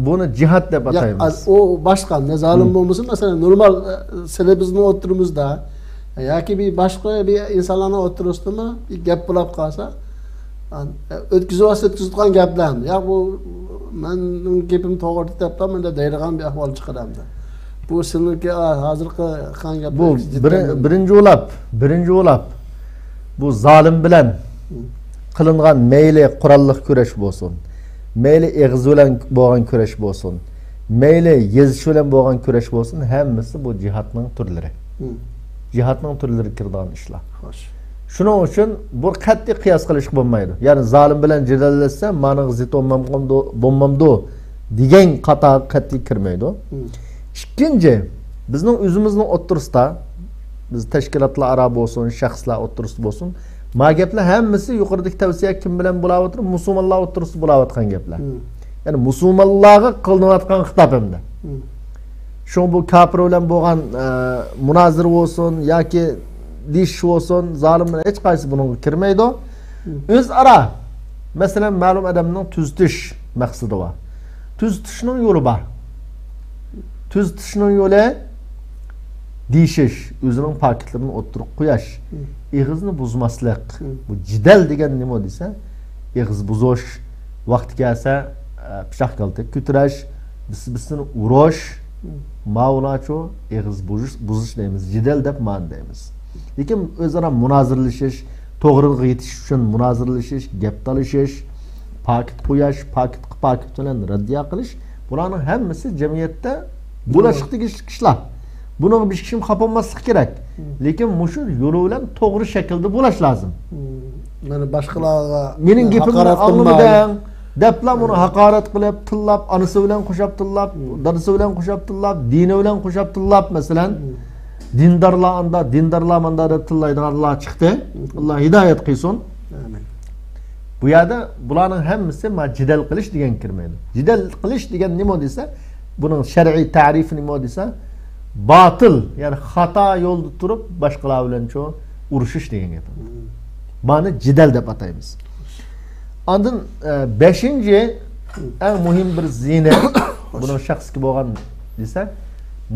بۇنى جىھاد دەپ ياق، ئاتايمىز. ئا-، ئۇ باشقا. زالىم بولمىسا، مەسىلەن، نورمال، ئە، سىلى بىزنىڭ ئوتتۇرىمىزدا ياكى بىر باشقا بىر ئىنسانلارنىڭ ئوتتۇرىسىدىمۇ بىر گەپ بولاپ قالسا، ئان-، ئۆتكۈزۈۋالسا ئۆتكۈزىدىغان گەپلەر. ياق، بۇ مەننىڭ گېپىم توغرا دەپلا مەندە دەيدىغان بىر ئەھۋال چىقىدۇ ئەمدى. بۇ سىلىنىڭكى، ئا، ھازىرقى قىلغان گەپلەر بۇ بىر-، جىددىي. بىرىنچى بولاپ، بىرىنچى بولاپ، بۇ زالىم بىلەن قىلىنغان مەيلى قوراللىق كۈرەش بولسۇن، مەيلى ئېغىز بىلەن بولغان كۈرەش بولسۇن، مەيلى يېزىش بىلەن بولغان كۈرەش بولسۇن، ھەممىسى بۇ جىھادنىڭ تۈرلىرى. جىھادنىڭ تۈرلىرىگە كىرىدىغان ئىشلار. خوش. شۇنىڭ ئۈچۈن بۇ قەتئىي قىياس قىلىشقا بولمايدۇ. يەنى زالىم بىلەن جېدەللەشسە، مانىڭغا زىت بولمامدۇ، بولمامدۇ دېگەن قاتارغا قەتئىي كىرمەيدۇ. ئىككىنچى، بىزنىڭ ئۆزىمىزنىڭ ئوتتۇرىسىدا، بىز تەشكىلاتلار ئارا بولسۇن، شەخسلەر ئوتتۇرىسىدا بولسۇن، ما گەپلەر ھەممىسى يۇقىرىدىكى تەۋسىيە كىم بىلەن بولاۋاتىدۇ؟ مۇسۇلمانلار ئوتتۇرىسىدا بولاۋاتقان گەپلەر. يەنى مۇسۇلمانلارغا قىلىنىۋاتقان خىتاب ئەمدى. شۇڭا بۇ كاپىر بىلەن بولغان، ئە، مۇنازىرە بولسۇن ياكى دېيىشىش بولسۇن، زالىم بىلەن ھېچقايسى بۇنىڭغا كىرمەيدۇ. ئۆزئارا، مەسىلەن، مەلۇم ئادەمنىڭ تۈزىتىش مەقسىتى بار. تۈزىتىشنىڭ يولى بار. تۈزىتىشنىڭ يولى دېيىشىش، ئۆزىنىڭ پاكىتلىرىنى ئوتتۇرىغا قويۇش، ئېغىزنى بۇزماسلىق. بۇ جېدەل دېگەن نېمە دېسە، ئېغىز بۇزۇش، ۋاقتى كەلسە، ئە، پىچاق كالتە كۆتۈرۈش، بىرسى بىرسىنى ئۇرۇش، ماۋۇلارچۇ ئېغىز بۇزۇش، بۇزۇش دەيمىز، جېدەل دەپ مانا دەيمىز. لېكىن ئۆزئارا مۇنازىرىلىشىش، توغرىلىققا يېتىش ئۈچۈن مۇنازىرىلىشىش، گەپ تالىشىش، پاكىت قويۇش، پاكىتقا پاكىت بىلەن رەددىيە قىلىش، بۇلارنىڭ ھەممىسى جەمئىيەتتە بولۇشقا تېگىشلىك ئىشلار. بۇنىڭغا بىر كىشىمۇ خاپا بولماسلىقى كېرەك. لېكىن مۇشۇ يولى بىلەن توغرا شەكىلدە بولاش لازىم. مانا باشقىلارغا مېنىڭ گېپىمنى ھاقارەت قىلماي، ئاڭلىمىدىڭ دەپلا ئۇنى ھاقارەت قىلىپ تىللاپ، ئانىسى بىلەن قوشاپ تىللاپ، دادىسى بىلەن قوشاپ تىللاپ، دىنى بىلەن قوشاپ تىللاپ، مەسىلەن، دىندارلار ئاندا، دىندارلار ماندا دەپ تىللايدىغانلار چىقتى. ئاللا ھىدايەت قىلسۇن. ئامىن. بۇ يەردە بۇلارنىڭ ھەممىسى ما جېدەل قىلىش دېگەنگە كىرمەيدۇ. جېدەل قىلىش دېگەن نېمە دېسە، بۇنىڭ شەرئىي تەرىپى نېمە دېسە، باتىل، يەنى خاتا يولدا تۇرۇپ باشقىلار بىلەن شۇ ئۇرۇشۇش دېگەن گەپ. مانا جېدەل دەپ ئاتايمىز. ئاندىن، ئە، بەشىنچى، ئەڭ مۇھىم بىر زىيىنى، بۇنىڭ شەخسكە بولغان دېسە،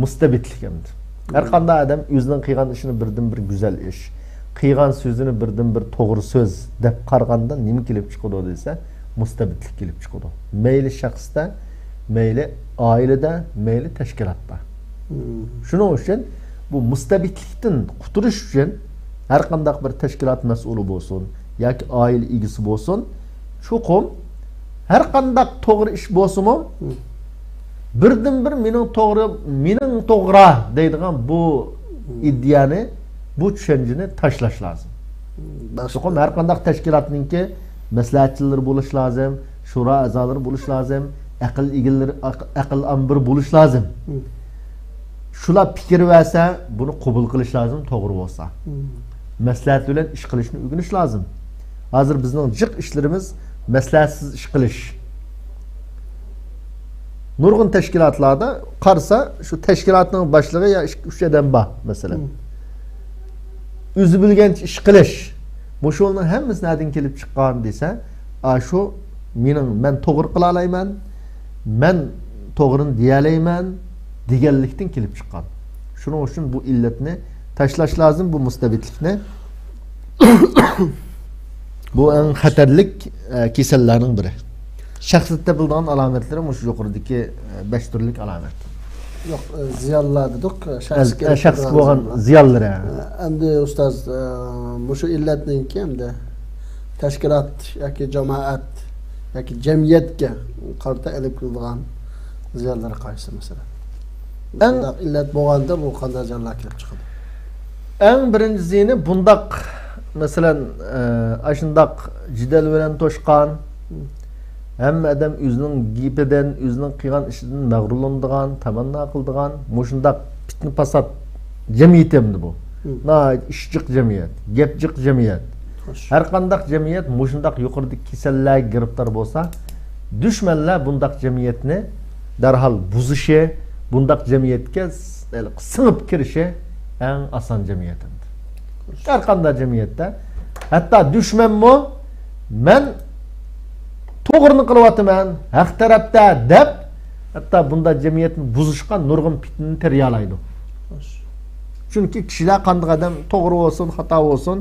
مۇستەبىتلىك ئەمدى. ھەر قانداق ئادەم ئۆزىنىڭ قىلغان ئىشىنى بىردىن بىر گۈزەل ئىش، قىلغان سۆزىنى بىردىن بىر توغرا سۆز دەپ قارىغاندا نېمە كېلىپ چىقىدۇ دېسە، مۇستەبىتلىك كېلىپ چىقىدۇ. مەيلى شەخستە، مەيلى ئائىلىدە، مەيلى تەشكىلاتتا. شۇنىڭ ئۈچۈن بۇ مۇستەبىتلىكتىن قۇتۇلۇش ئۈچۈن ھەر قانداق بىر تەشكىلات مەسئۇلى بولسۇن ياكى ئائىلە ئىگىسى بولسۇن، چوقۇم ھەر قانداق توغرا ئىش بولسىمۇ، بىردىنبىر مېنىڭ توغرا، مېنىڭ توغرا دەيدىغان بۇ ئىدىيەنى، بۇ چۈشەنچىنى تاشلاش لازىم. چوقۇم ھەر قانداق تەشكىلاتنىڭكى مەسلىھەتچىلىرى بولۇش لازىم، شورا ئەزالىرى بولۇش لازىم، ئەقىل ئىگىلىرى، ئەق-، ئەقىل ئامبىرى بولۇش لازىم. شۇلار پىكىر بەرسە، بۇنى قوبۇل قىلىش لازىم، توغرا بولسا. مەسلىھەت بىلەن ئىش قىلىشنى ئۆگىنىش لازىم. ھازىر بىزنىڭ جىق ئىشلىرىمىز مەسلىھەتسىز ئىش قىلىش. نۇرغۇن تەشكىلاتلاردا قارىسا، شۇ تەشكىلاتنىڭ باشلىقى يا ئىككى، ئۈچ ئادەم بار، مەسىلەن. ئۆزى بىلگەنچە ئىش قىلىش. مۇشۇنىڭ ھەممىسى نەدىن كېلىپ چىققان دېسە، ئاشۇ مېنىڭ، مەن توغرا قىلالايمەن، مەن توغرىنى دېيەلەيمەن دېگەنلىكتىن كېلىپ چىققان. شۇنىڭ ئۈچۈن بۇ ئىللەتنى تاشلاش لازىم، بۇ مۇستەبىتلىكنى. بۇ ئەڭ خەتەرلىك، ئە، كېسەللەرنىڭ بىرى. شەخسىيەتتە بولىدىغان ئالامەتلىرى مۇشۇ يۇقىرىدىكى، ئە، بەش تۈرلۈك ئالامەت. يوق، ئە، زىيانلار دېدۇق، ئە، شەخسكە، ئە، شەخسكە بولغان زىيانلار. ئە، ئەمدى ئۇستاز، ئە، مۇشۇ ئىللەتنىڭكى ئەمدى تەشكىلات ياكى جامائەت ياكى جەمئىيەتكە قارىتا ئېلىپ كېلىدىغان زىيانلىرى قايسى، مەسىلەن؟ ئەڭ مۇشۇنداق ئىللەت بولغاندا بۇ قانداق زىيانلار كېلىپ چىقىدۇ؟ ئەڭ بىرىنچى زىيىنى بۇنداق، مەسىلەن، ئە، ئاشۇنداق جېدەل بىلەن توشقان، ھەممە ئادەم ئۆزىنىڭ گېپىدىن، ئۆزىنىڭ قىلغان ئىشىدىن مەغرۇرلىنىدىغان، تەمەننا قىلىدىغان مۇشۇنداق پىتنە-پاسات جەمئىيىتى ئەمدى بۇ. ناھايىتى ئىش جىق جەمئىيەت، گەپ جىق جەمئىيەت. ھەر قانداق جەمئىيەت مۇشۇنداق يۇقىرىدىكى كېسەللەرگە گىرىپتار بولسا، دۈشمەنلەر بۇنداق جەمئىيەتنى دەرھال بۇزۇشى، بۇنداق جەمئىيەتكە س-، سىڭىپ كىرىشى ئەڭ ئاسان جەمئىيەت ئەمدى. ھەر قانداق جەمئىيەتتە، ھەتتا دۈشمەنمۇ، مەن توغرىنى قىلىۋاتىمەن، ھەق تەرەپتە، دەپ، ھەتتا بۇنداق جەمئىيەتنى بۇزۇشقا نۇرغۇن پىتنىنى تېرىيالايدۇ. چۈنكى كىشىلەر قانداق ئادەم توغرا بولسۇن، خاتا بولسۇن،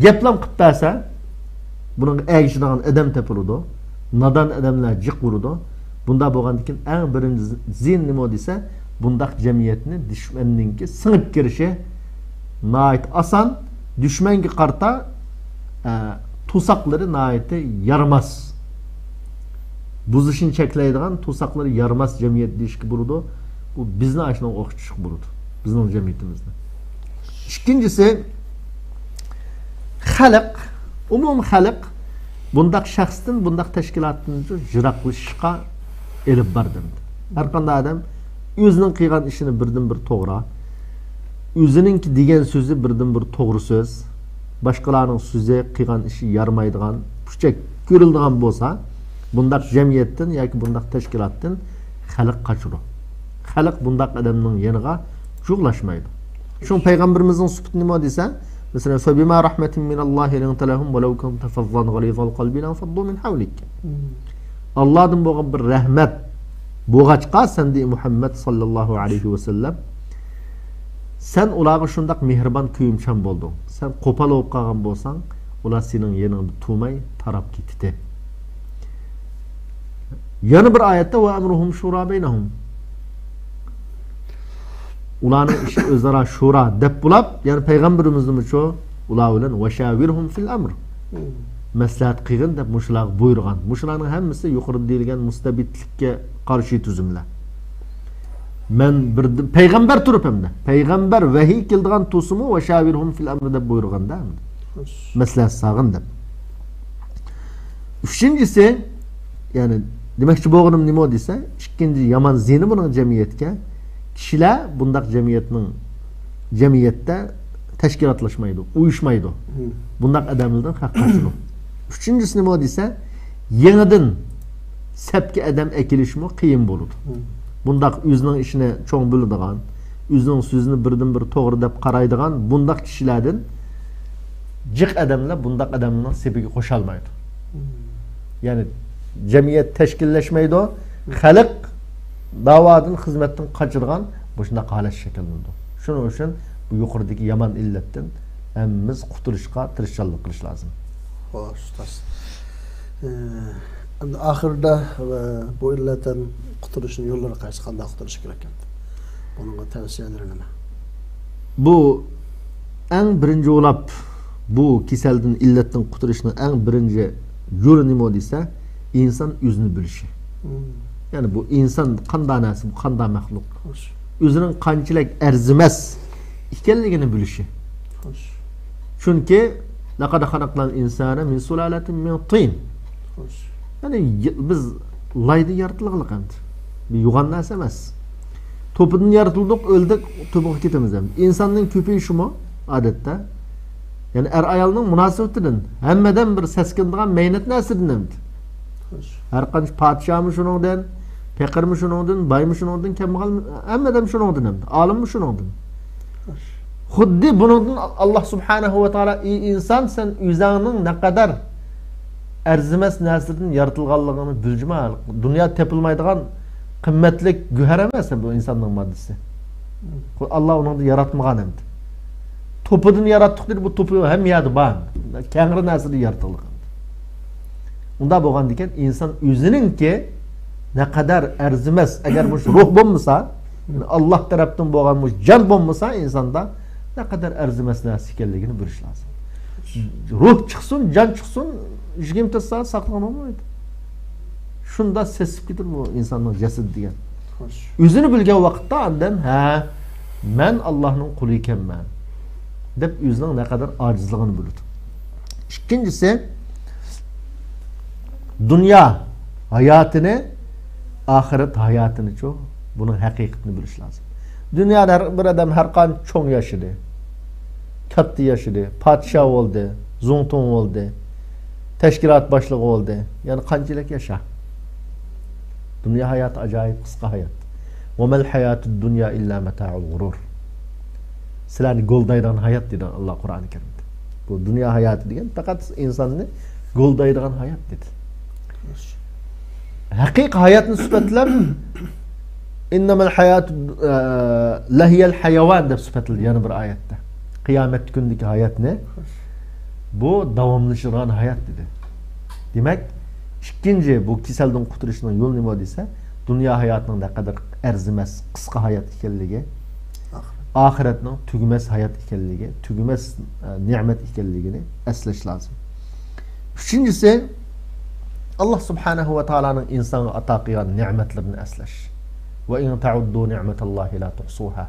گەپلەم قىلىپ بەرسە، بۇنىڭغا ئەگىشىدىغان ئادەم تېپىلىدۇ. نادان ئادەملەر جىق ئۇرىدۇ. بۇنداق بولغاندىكىن ئەڭ بىرىنچى زىيىن نېمە دېسە، بۇنداق جەمئىيەتنى دۈشمەننىڭكى سىڭىپ كىرىشى ناھايىتى ئاسان. دۈشمەنگە قارىتا، ئە، توساقلىرى ناھايىتى يارىماس. بۇزۇشنى چەكلەيدىغان توساقلىرى يارىماس جەمئىيەت دېيىشكە بولىدۇ. بۇ بىزنى ئاشۇنىڭغا ئوخشىتىشقا بولىدۇ. بىزنىڭ جەمئىيىتىمىزنى. ئىككىنچىسى، خەلق، ئومۇم خەلق بۇنداق شەخستىن، بۇنداق تەشكىلاتتىن يىراقلىشىشقا ئېلىپ باردى. ھەر قانداق ئادەم ئۆزىنىڭ قىلغان ئىشىنى بىردىن بىر توغرا، ئۆزىنىڭكى دېگەن سۆزى بىردىن بىر توغرا سۆز، باشقىلارنىڭ سۆزى، قىلغان ئىشى يارىمايدىغان، پۇچەك كۆرۈلىدىغان بولسا، بۇنداق جەمئىيەتتىن ياكى بۇنداق تەشكىلاتتىن خەلق قاچىدۇ. خەلق بۇنداق ئادەمنىڭ يېنىغا جۇغلاشمايدۇ. شۇڭا پەيغەمبىرىمىزنىڭ سۈپىتى نېمە دېسە، مەسىلەن، فَبِمَا رَحْمَةٍ مِّنَ اللَّهِ لِنْتَ لَهُمْ وَلَوْ كُنْتَ فَظًّا غَلِيظَ الْقَلْبِ لَانْفَضُّوا مِنْ حَوْلِكَ. ئاللادىن بولغان بىر رەھمەت بولغاچقا، سەن دېگەن مۇھەممەد ساللاللاھۇ ئەلەيھى ۋەسەللەم، سەن ئۇلارغا شۇنداق مېھرىبان، كۆيۈمچان بولدۇڭ. سەن قوپال بولۇپ قالغان بولساڭ، ئۇلار سېنىڭ يېنىڭدا تۇرماي تاراپ كېتىتى. يەنە بىر ئايەتتە، «وَأَمْرُهُمْ شُورَى بَيْنَهُمْ.» ئۇلارنىڭ ئىشى ئۆزئارا شورا دەپ بولاپ، يەنى پەيغەمبىرىمىزنىمۇ شۇ، ئۇلار بىلەن، «وَشَاوِرْهُمْ فِي الْأَمْرِ.» مەسلىھەت قىلغىن دەپ مۇشۇلارغا بۇيرۇغان. مۇشۇلارنىڭ ھەممىسى يۇقىرىدا دېيىلگەن مۇستەبىتلىككە قارشى تۈزۈملەر. مەن بىر پەيغەمبەر تۇرۇپ ھەمدە، پەيغەمبەر ۋەھىي كېلىدىغان تۇرسىمۇ، «ۋەشاۋىرھۇم فىل ئەمرى» دەپ بۇيرۇغاندا، مەسلىھەت سالغىن دەپ. ئۈچىنچىسى، يەنى دېمەكچى بولغىنىم نېمە دېسە، ئىككىنچى يامان زىيىنى بۇنىڭ جەمئىيەتكە، كىشىلەر بۇنداق جەمئىيەتنىڭ، جەمئىيەتتە تەشكىلاتلاشمايدۇ، ئۇيۇشمايدۇ. بۇنداق ئادەملەردىن خەق قاچىدۇ. ئۈچىنچىسى نېمە دېسە، يېڭىدىن سەپكە ئادەم ئەكېلىشمۇ قىيىن بولىدۇ. بۇنداق ئۆزىنىڭ ئىشىنى چوڭ بىلىدىغان، ئۆزىنىڭ سۆزىنى بىردىن بىر توغرا دەپ قارايدىغان بۇنداق كىشىلەردىن جىق ئادەملەر بۇنداق ئادەمنىڭ سېپىگە قوشالمايدۇ. يەنى جەمئىيەت تەشكىللەشمەيدۇ، خەلق داۋادىن، خىزمەتتىن قاچىدىغان مۇشۇنداق ھالەت شەكىللىنىدۇ. شۇنىڭ ئۈچۈن بۇ يۇقىرىدىكى يامان ئىللەتتىن ھەممىمىز قۇتۇلۇشقا تىرىشچانلىق قىلىش لازىم. خوش، ئۇستاز. ئە، ئەمدى ئاخىردا، ئە، بۇ ئىللەتتىن قۇتۇلۇشنىڭ يوللىرى قايسى؟ قانداق قۇتۇلۇش كېرەك ئەمدى؟ بۇنىڭغا تەۋسىيەلىرى نېمە؟ بۇ ئەڭ بىرىنچى بولاپ، بۇ كېسەلدىن، ئىللەتتىن قۇتۇلۇشنىڭ ئەڭ بىرىنچى يولى نېمە دېسە، ئىنسان ئۆزىنى بىلىشى. يەنى بۇ ئىنسان قانداق نەرسە، بۇ قانداق مەخلۇق. ئۆزىنىڭ قانچىلىك ئەرزىمەس ئىكەنلىكىنى بىلىشى. چۈنكى، «لَقَدْ خَلَقْنَا الْإِنْسَانَ مِنْ سُلَالَةٍ مِنْ طِينٍ.» يەنى، ي-، بىز لايدىن يارىتىلغانلىق ئەمدى. بىر يوغان نەرسە ئەمەس. توپىدىن يارىتىلدۇق، ئۆلدۇق، توپىغا كېتىمىز ئەمدى. ئىنساننىڭ كۆپىيىشىمۇ ئادەتتە، يەنى ئەر-ئايالنىڭ مۇناسىۋىتىدىن، ھەممىدىن بىر سەسكىنىدىغان مەينەت نەرسىدىن ئەمدى. ھەر قانچە پادىشاھمۇ شۇنىڭدىن، پېقىرمۇ شۇنىڭدىن، بايمۇ شۇنىڭدىن، كەمبەغەل، ھەممىدىن شۇنىڭدىن ئەمدى. ئالىممۇ شۇنىڭدىن. خۇددى بۇنىڭدىن ئاللاھ سۇبھانەھۇ ۋە تائالا، «ئى ئىنسان، سەن ئۆزۈڭنىڭ نەقەدەر ئەرزىمەس نەرسىدىن يارىتىلغانلىقىنى بىلجىما. دۇنيا تېپىلمايدىغان قىممەتلىك گۆھەر ئەمەس بۇ ئىنساننىڭ ماددىسى. ئاللاھ ئۇنىڭدىن ياراتمىغان ئەمدى. توپىدىن ياراتتۇق» دېدى، بۇ توپى ھەممە يەردە بار. كەڭرى نەرسىدىن يارىتىلغان. ئۇنداق بولغاندىكىن، ئىنسان ئۆزىنىڭكى نەقەدەر ئەرزىمەس، ئەگەر مۇشۇ روھ بولمىسا، ئاللاھ تەرەپتىن بولغان مۇشۇ جان بولمىسا ئىنساندا، نەقەدەر ئەرزىمەس نەرسە ئىكەنلىكىنى بىلىش لازىم. روھ چىقسۇن، جان چىقسۇن، يىگىرمە تۆت سائەت ساقلىغىلى بولمايدۇ. شۇنداق سېسىپ كېتىدۇ بۇ ئىنساننىڭ جەسىتى دېگەن. ئۆزىنى بىلگەن ۋاقىتتا ئاندىن، ھە، مەن ئاللاھنىڭ قۇلى ئىكەنمەن، دەپ ئۆزىنىڭ نەقەدەر ئاجىزلىقىنى بىلىدۇ. ئىككىنچىسى، دۇنيا ھاياتىنى، ئاخىرەت ھاياتىنىچۇ، بۇنىڭ ھەقىقىتىنى بىلىش لازىم. دۇنيادا ھەر بىر ئادەم ھەر قانچە چوڭ ياشىدى، كاتتا ياشىدى، پادىشاھ بولدى، زۇڭتۇڭ بولدى، تەشكىلات باشلىقى بولدى. يەنە قانچىلىك ياشا؟ دۇنيا ھاياتى ئاجايىپ قىسقا ھايات. «وَمَا الْحَيَاةُ الدُّنْيَا إِلَّا مَتَاعُ الْغُرُورِ.» سىلەرنى گولدايدىغان ھايات دېدى ئاللا قۇرئانى كەرىمدە. بۇ دۇنيا ھاياتى دېگەن پەقەت ئىنساننى گولدايدىغان ھايات دېدى. ھەقىقىي ھاياتنى سۈپەتلەپ، ئىننەمەل ھاياتۇ، ئە، لەھىيەل ھاياۋان دەپ سۈپەتلىدى يەنە بىر ئايەتتە. قىيامەت كۈنىدىكى ھاياتنى، بۇ داۋاملىشىدىغان ھايات دېدى. دېمەك، ئىككىنچى بۇ كېسەلدىن قۇتۇلۇشنىڭ يولى نېمە دېسە، دۇنيا ھاياتىنىڭ نەقەدەر ئەرزىمەس، قىسقا ھايات ئىكەنلىكى، ئاخىرەتنىڭ تۈگىمەس ھايات ئىكەنلىكى، تۈگىمەس، ئە، نېمەت ئىكەنلىكىنى ئەسلەش لازىم. ئۈچىنچىسى، ئاللا سۇبھانەھۇ ۋە تائالانىڭ ئىنسانغا ئاتا قىلغان نېمەتلىرىنى ئەسلەش. وَإِن تَعُدُّوا نِعْمَتَ اللَّهِ لَا تُحْصُوهَا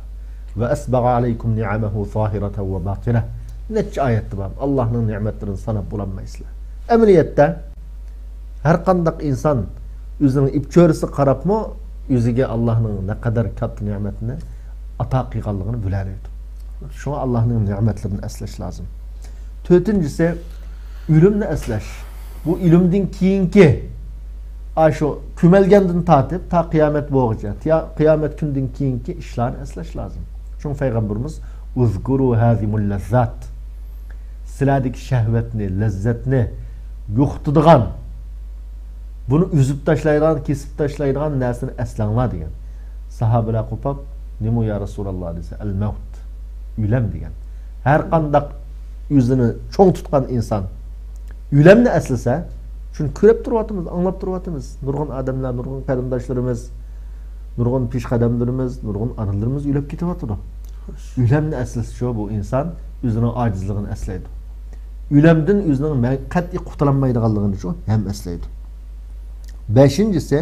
وَأَسْبَغَ عَلَيْكُمْ نِعَمَهُ ظَاهِرَةً وَبَاطِنَةً. نەچچە ئايەتتە بار. ئاللانىڭ نېمەتلىرىنى ساناپ بولالمايسىلەر. ئەمەلىيەتتە، ھەر قانداق ئىنسان ئۆزىنىڭ ئىپچۆرىسىگە قاراپمۇ ئۆزىگە ئاللانىڭ نەقەدەر كاتتا نېمەتنى ئاتا قىلغانلىقىنى بىلەلەيدۇ. شۇڭا ئاللانىڭ نېمەتلىرىنى ئەسلەش لازىم. تۆتىنچىسى، ئۆلۈمنى ئەسلەش. بۇ ئۆلۈمدىن كېيىنكى، ئاشۇ كۆمەلگەندىن تارتىپ تا قىيامەت بولغۇچە، تىيا-، قىيامەت كۈنىدىن كېيىنكى ئىشلارنى ئەسلەش لازىم. شۇڭا پەيغەمبىرىمىز، «ئۇزكۇرۇ ھازىمۇل لەززات.» سىلەردىكى شەھۋەتنى، لەززەتنى يوقىتىدىغان، بۇنى ئۈزۈپ تاشلايدىغان، كېسىپ تاشلايدىغان نەرسىنى ئەسلەڭلار دېگەن. ساھابىلەر قوپاپ، نېمە يا رەسۇلاللا دېسە، ئەل مەۋت، ئۆلەم دېگەن. ھەر قانداق ئۆزىنى چوڭ تۇتقان ئىنسان ئۆلەمنى ئەسلىسە، شۇنى كۆرۈپ تۇرۇۋاتىمىز، ئاڭلاپ تۇرۇۋاتىمىز. نۇرغۇن ئادەملەر، نۇرغۇن قېرىنداشلىرىمىز، نۇرغۇن پېشقەدەملىرىمىز، نۇرغۇن ئانىلىرىمىز ئۆلۈپ كېتىۋاتىدۇ. ئۆلەمنى ئەسلىسىچۇ بۇ ئىنسان ئۆزىنىڭ ئاجىزلىقىنى ئەسلەيدۇ. ئۆلەمدىن ئۆزىنىڭ مە-، قەتئىي قۇتۇلالمايدىغانلىقىنىچۇ ھەم ئەسلەيدۇ. بەشىنچىسى،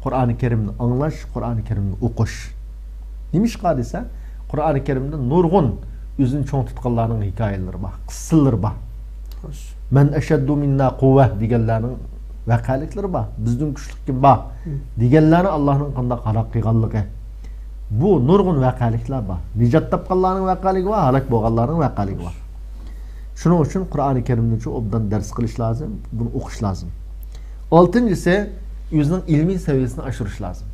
قۇرئانى كەرىمنى ئاڭلاش، قۇرئانى كەرىمنى ئوقۇش. نېمىشقا دېسە، قۇرئانى كەرىمدە نۇرغۇن ئۆزىنى چوڭ تۇتقانلارنىڭ ھېكايىلىرى بار، قىسسىلىرى بار. خوش. مەن ئەشەددۇ مىننا قۇۋۋە دېگەنلەرنىڭ ۋەقەلىكلىرى بار. بىزدىن كۈچلۈك كىم بار؟ مم. دېگەنلەرنى ئاللانىڭ قانداق ھالاك قىلغانلىقى. بۇ نۇرغۇن ۋەقەلىكلەر بار. نىجات تاپقانلارنىڭ ۋەقەلىكى بار، ھالاك بولغانلارنىڭ ۋەقەلىكى بار. شۇنىڭ ئۈچۈن قۇرئانى كەرىمنىچۇ ئوبدان دەرس قىلىش لازىم، بۇنى ئوقۇش لازىم. ئالتىنچىسى، ئۆزىنىڭ ئىلمىي سەۋىيەسىنى ئاشۇرۇش لازىم.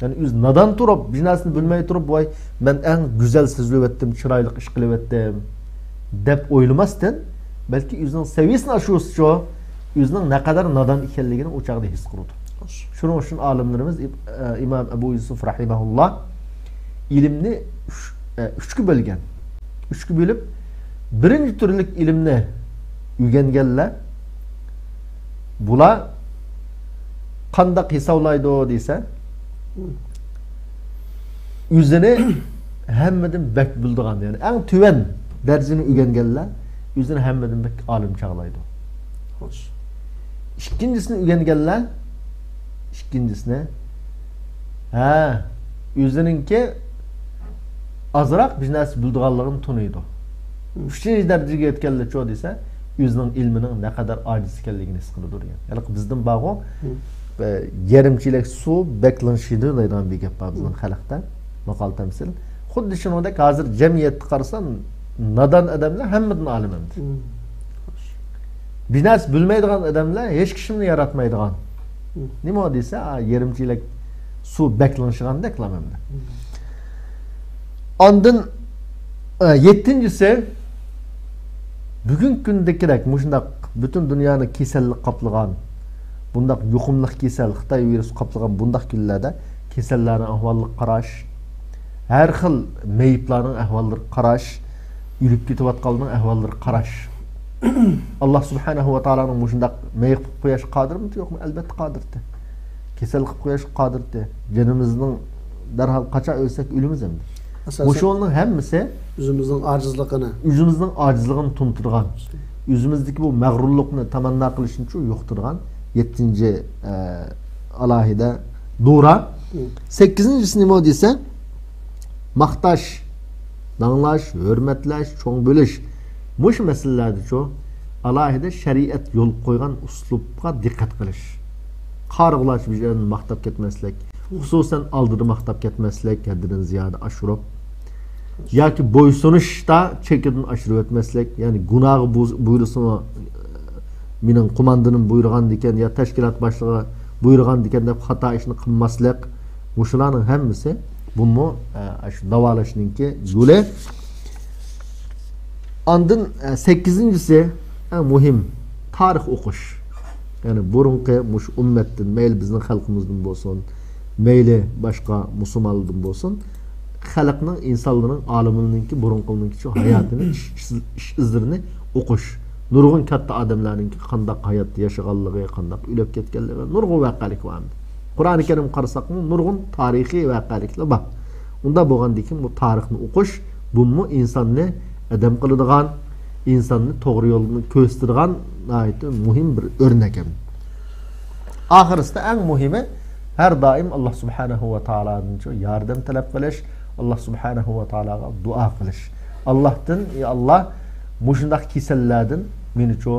يەنى ئۆزى نادان تۇرۇپ، بىر نەرسىنى بىلمەي تۇرۇپ، ۋاي، مەن ئەڭ گۈزەل سۆزلىۋەتتىم، چىرايلىق ئىش قىلىۋەتتىم، دەپ ئويلىماستىن، بەلكى ئۆزىنىڭ سەۋىيەسىنى ئاشۇرسىچۇ، ئۆزىنىڭ نەقەدەر نادان ئىكەنلىكىنى ئۇ چاغدا ھېس قىلىدۇ. شۇنىڭ ئۈچۈن ئالىملىرىمىز ئىب-، ئە، ئىمام ئەبۇ يۈسۈف رەھىمەھۇللا ئىلىمنى ئۈچ-، ئە، ئۈچكە بۆلگەن. ئۈچكە بۆلۈپ، بىرىنچى تۈرلۈك ئىلىمنى ئۆگەنگەنلەر، بۇلار قانداق ھېسابلايدۇ دېسە، ئۆزىنى ھەممىدىن بەك بىلىدىغان، يەنى ئەڭ تۆۋەن دەرىجىنى ئۆگەنگەنلەر ئۆزىنى ھەممىدىن بەك ئالىم چاغلايدۇ. خوش. ئىككىنچىسىنى ئۆگەنگەنلەر، ئىككىنچىسىنى، ھە، ئۆزىنىڭكى ئازراق بىر نەرسە بىلىدىغانلىقىنى تونۇيدۇ. مم. ئۈچىنچى دەرىجىگە يەتكەنلەرچۇ دېسە، ئۆزىنىڭ ئىلمىنىڭ نەقەدەر ئاجىز ئىكەنلىكىنى ھېس قىلىدۇ دېگەن. ھېلىقى بىزدىن بارغۇ، مم. بە-، يېرىم چېلەك سۇ بەك لىڭشىيدۇ دەيدىغان بىر گەپ بار بىزنىڭ، مم. خەلقتە. ماقال تەمسىل. خۇددى شۇنىڭدەك ھازىر جەمئىيەتتە قارىسا، نادان ئادەملەر ھەممىدىن ئالىم ئەمدى. مم. بىر نەرسە بىلمەيدىغان ئادەملەر ھېچ كىشىنى ياراتمايدىغان. مم. نېمە دېسە، ئا، يېرىم چېلەك سۇ بەك لىڭشىغاندەكلا ئەمدى. مم. ئاندىن، ئە، يەتتىنچىسى، بۈگۈنكى كۈندىكىدەك مۇشۇنداق پۈتۈن دۇنيانى كېسەللىك قاپلىغان، بۇنداق يۇقۇملۇق كېسەل، خىتاي ۋىرۇسى قاپلىغان بۇنداق كۈنلەردە كېسەللەرنىڭ ئەھۋاللىرىغا قاراش، ھەر خىل مەيىبلارنىڭ ئەھۋاللىرىغا قاراش، ئۆلۈپ كېتىۋاتقانلارنىڭ ئەھۋاللىرىغا قاراش. ئاللا سۇبھانەھۇ ۋە تائالانىڭ مۇشۇنداق مەيىب قىلىپ قويۇشقا قادىرمىدى، يوقمۇ؟ ئەلبەتتە قادىردى. كېسەل قىلىپ قويۇشقا قادىردى. جېنىمىزنىڭ دەرھال قاچان ئۆلسەك ئۆلىمىز ئەمدى. ئاساسەن مۇشۇنىڭ ھەممىسى ئۆزىمىزنىڭ ئاجىزلىقىنى. ئۆزىمىزنىڭ ئاجىزلىقىنى تونۇتىدىغان، ئۆزىمىزدىكى بۇ مەغرۇرلۇقنى، تەمەننا قىلىشنىچۇ يوقىتىدىغان يەتتىنچى، ئە، ئالاھىدە دورا. مم. سەككىزىنچىسى نېمە دېسە، ماختاش، داڭلاش، ھۆرمەتلەش، چوڭ بىلىش. مۇشۇ مەسىلىلەردىچۇ ئالاھىدە شەرىئەت يول قويغان ئۇسلۇبقا دىققەت قىلىش. قارىغۇلارچە بىر يەرنى ماختاپ كەتمەسلىك، خۇسۇسەن ئالدىدا ماختاپ كەتمەسلىك، ھەددىدىن زىيادە ئاشۇرۇپ. ياكى بويسۇنۇشتا چېكىدىن ئاشۇرۇۋەتمەسلىك، يەنى گۇناھقا بۇ-، بۇيرۇسىمۇ، مېنىڭ قوماندىنىم بۇيرۇغاندىكەن يا تەشكىلات باشلىقى بۇيرۇغاندىكەن دەپ خاتا ئىشنى قىلماسلىق. مۇشۇلارنىڭ ھەممىسى بۇمۇ، ئە، شۇ داۋالاشنىڭكى يولى. ئاندىن، ئە، سەككىزىنچىسى، ئەڭ مۇھىم، تارىخ ئوقۇش. يەنى بۇرۇنقى مۇشۇ ئۈممەتتىن، مەيلى بىزنىڭ خەلقىمىزدىن بولسۇن، مەيلى باشقا مۇسۇلمانلاردىن بولسۇن، خەلقنىڭ، ئىنسانلارنىڭ، ئالىملارنىڭكى، بۇرۇنقىلارنىڭكى شۇ ھاياتىنى، ئىش، ئىش، ئىش ئىزلىرىنى ئوقۇش. نۇرغۇن كاتتا ئادەملەرنىڭكى قانداق ھاياتتا ياشىغانلىقى، قانداق ئۆلۈپ كەتكەنلىكى، نۇرغۇن ۋەقەلىك بار ئەمدى. قۇرئانى كەرىم قارىساقمۇ، نۇرغۇن تارىخىي ۋەقەلىكلەر بار. ئۇنداق بولغاندىكىن، بۇ تارىخنى ئوقۇش، بۇمۇ ئىنساننى ئادەم قىلىدىغان، ئىنساننى توغرا يولنى كۆرسىتىدىغان ناھايىتى مۇھىم بىر ئۆرنەك ھەم. ئاخىرسىدا ئەڭ مۇھىمى، ھەر دائىم ئاللا سۇبھانەھۇ ۋە تائالادىن شۇ ياردەم تەلەپ قىلىش، ئاللا سۇبھانەھۇ ۋە تائالاغا دۇئا قىلىش. ئاللاھتىن، ئى ئاللا، مۇشۇنداق كېسەللەردىن مېنىچۇ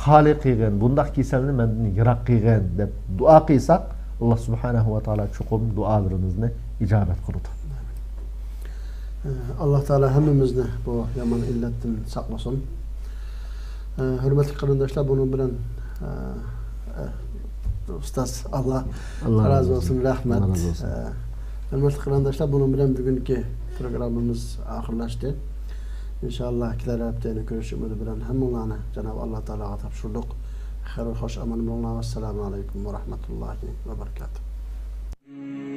خالىي قىلغىن، بۇنداق كېسەلنى مەندىن يىراق قىلغىن، دەپ دۇئا قىلساق، ئاللا سۇبھانەھۇ ۋە تائالا چوقۇم دۇئالىرىمىزنى ئىجابەت قىلىدۇ. ئاللا تائالا ھەممىمىزنى بۇ يامان ئىللەتتىن ساقلىسۇن. ھۆرمەتلىك قېرىنداشلار، بۇنىڭ بىلەن، ئۇستاز، ئاللا، ئاللا رازى بولسۇن، رەھمەت. ئاللا رازى بولسۇن. ھۆرمەتلىك قېرىنداشلار، بۇنىڭ بىلەن بۈگۈنكى پروگراممىمىز ئاخىرلاشتى. ئىنشائاللا، كېلەر ھەپتە يەنە كۆرۈشۈش ئۈمىدى بىلەن ھەممىڭلارنى جانابى ئاللا تائالاغا تاپشۇردۇق. خەير، خوش ئامان بولۇڭلار. ۋەسسالامۇ ئەلەيكۇم ۋە رەھمەتۇللاھى ۋە بەرىكاتۇھ.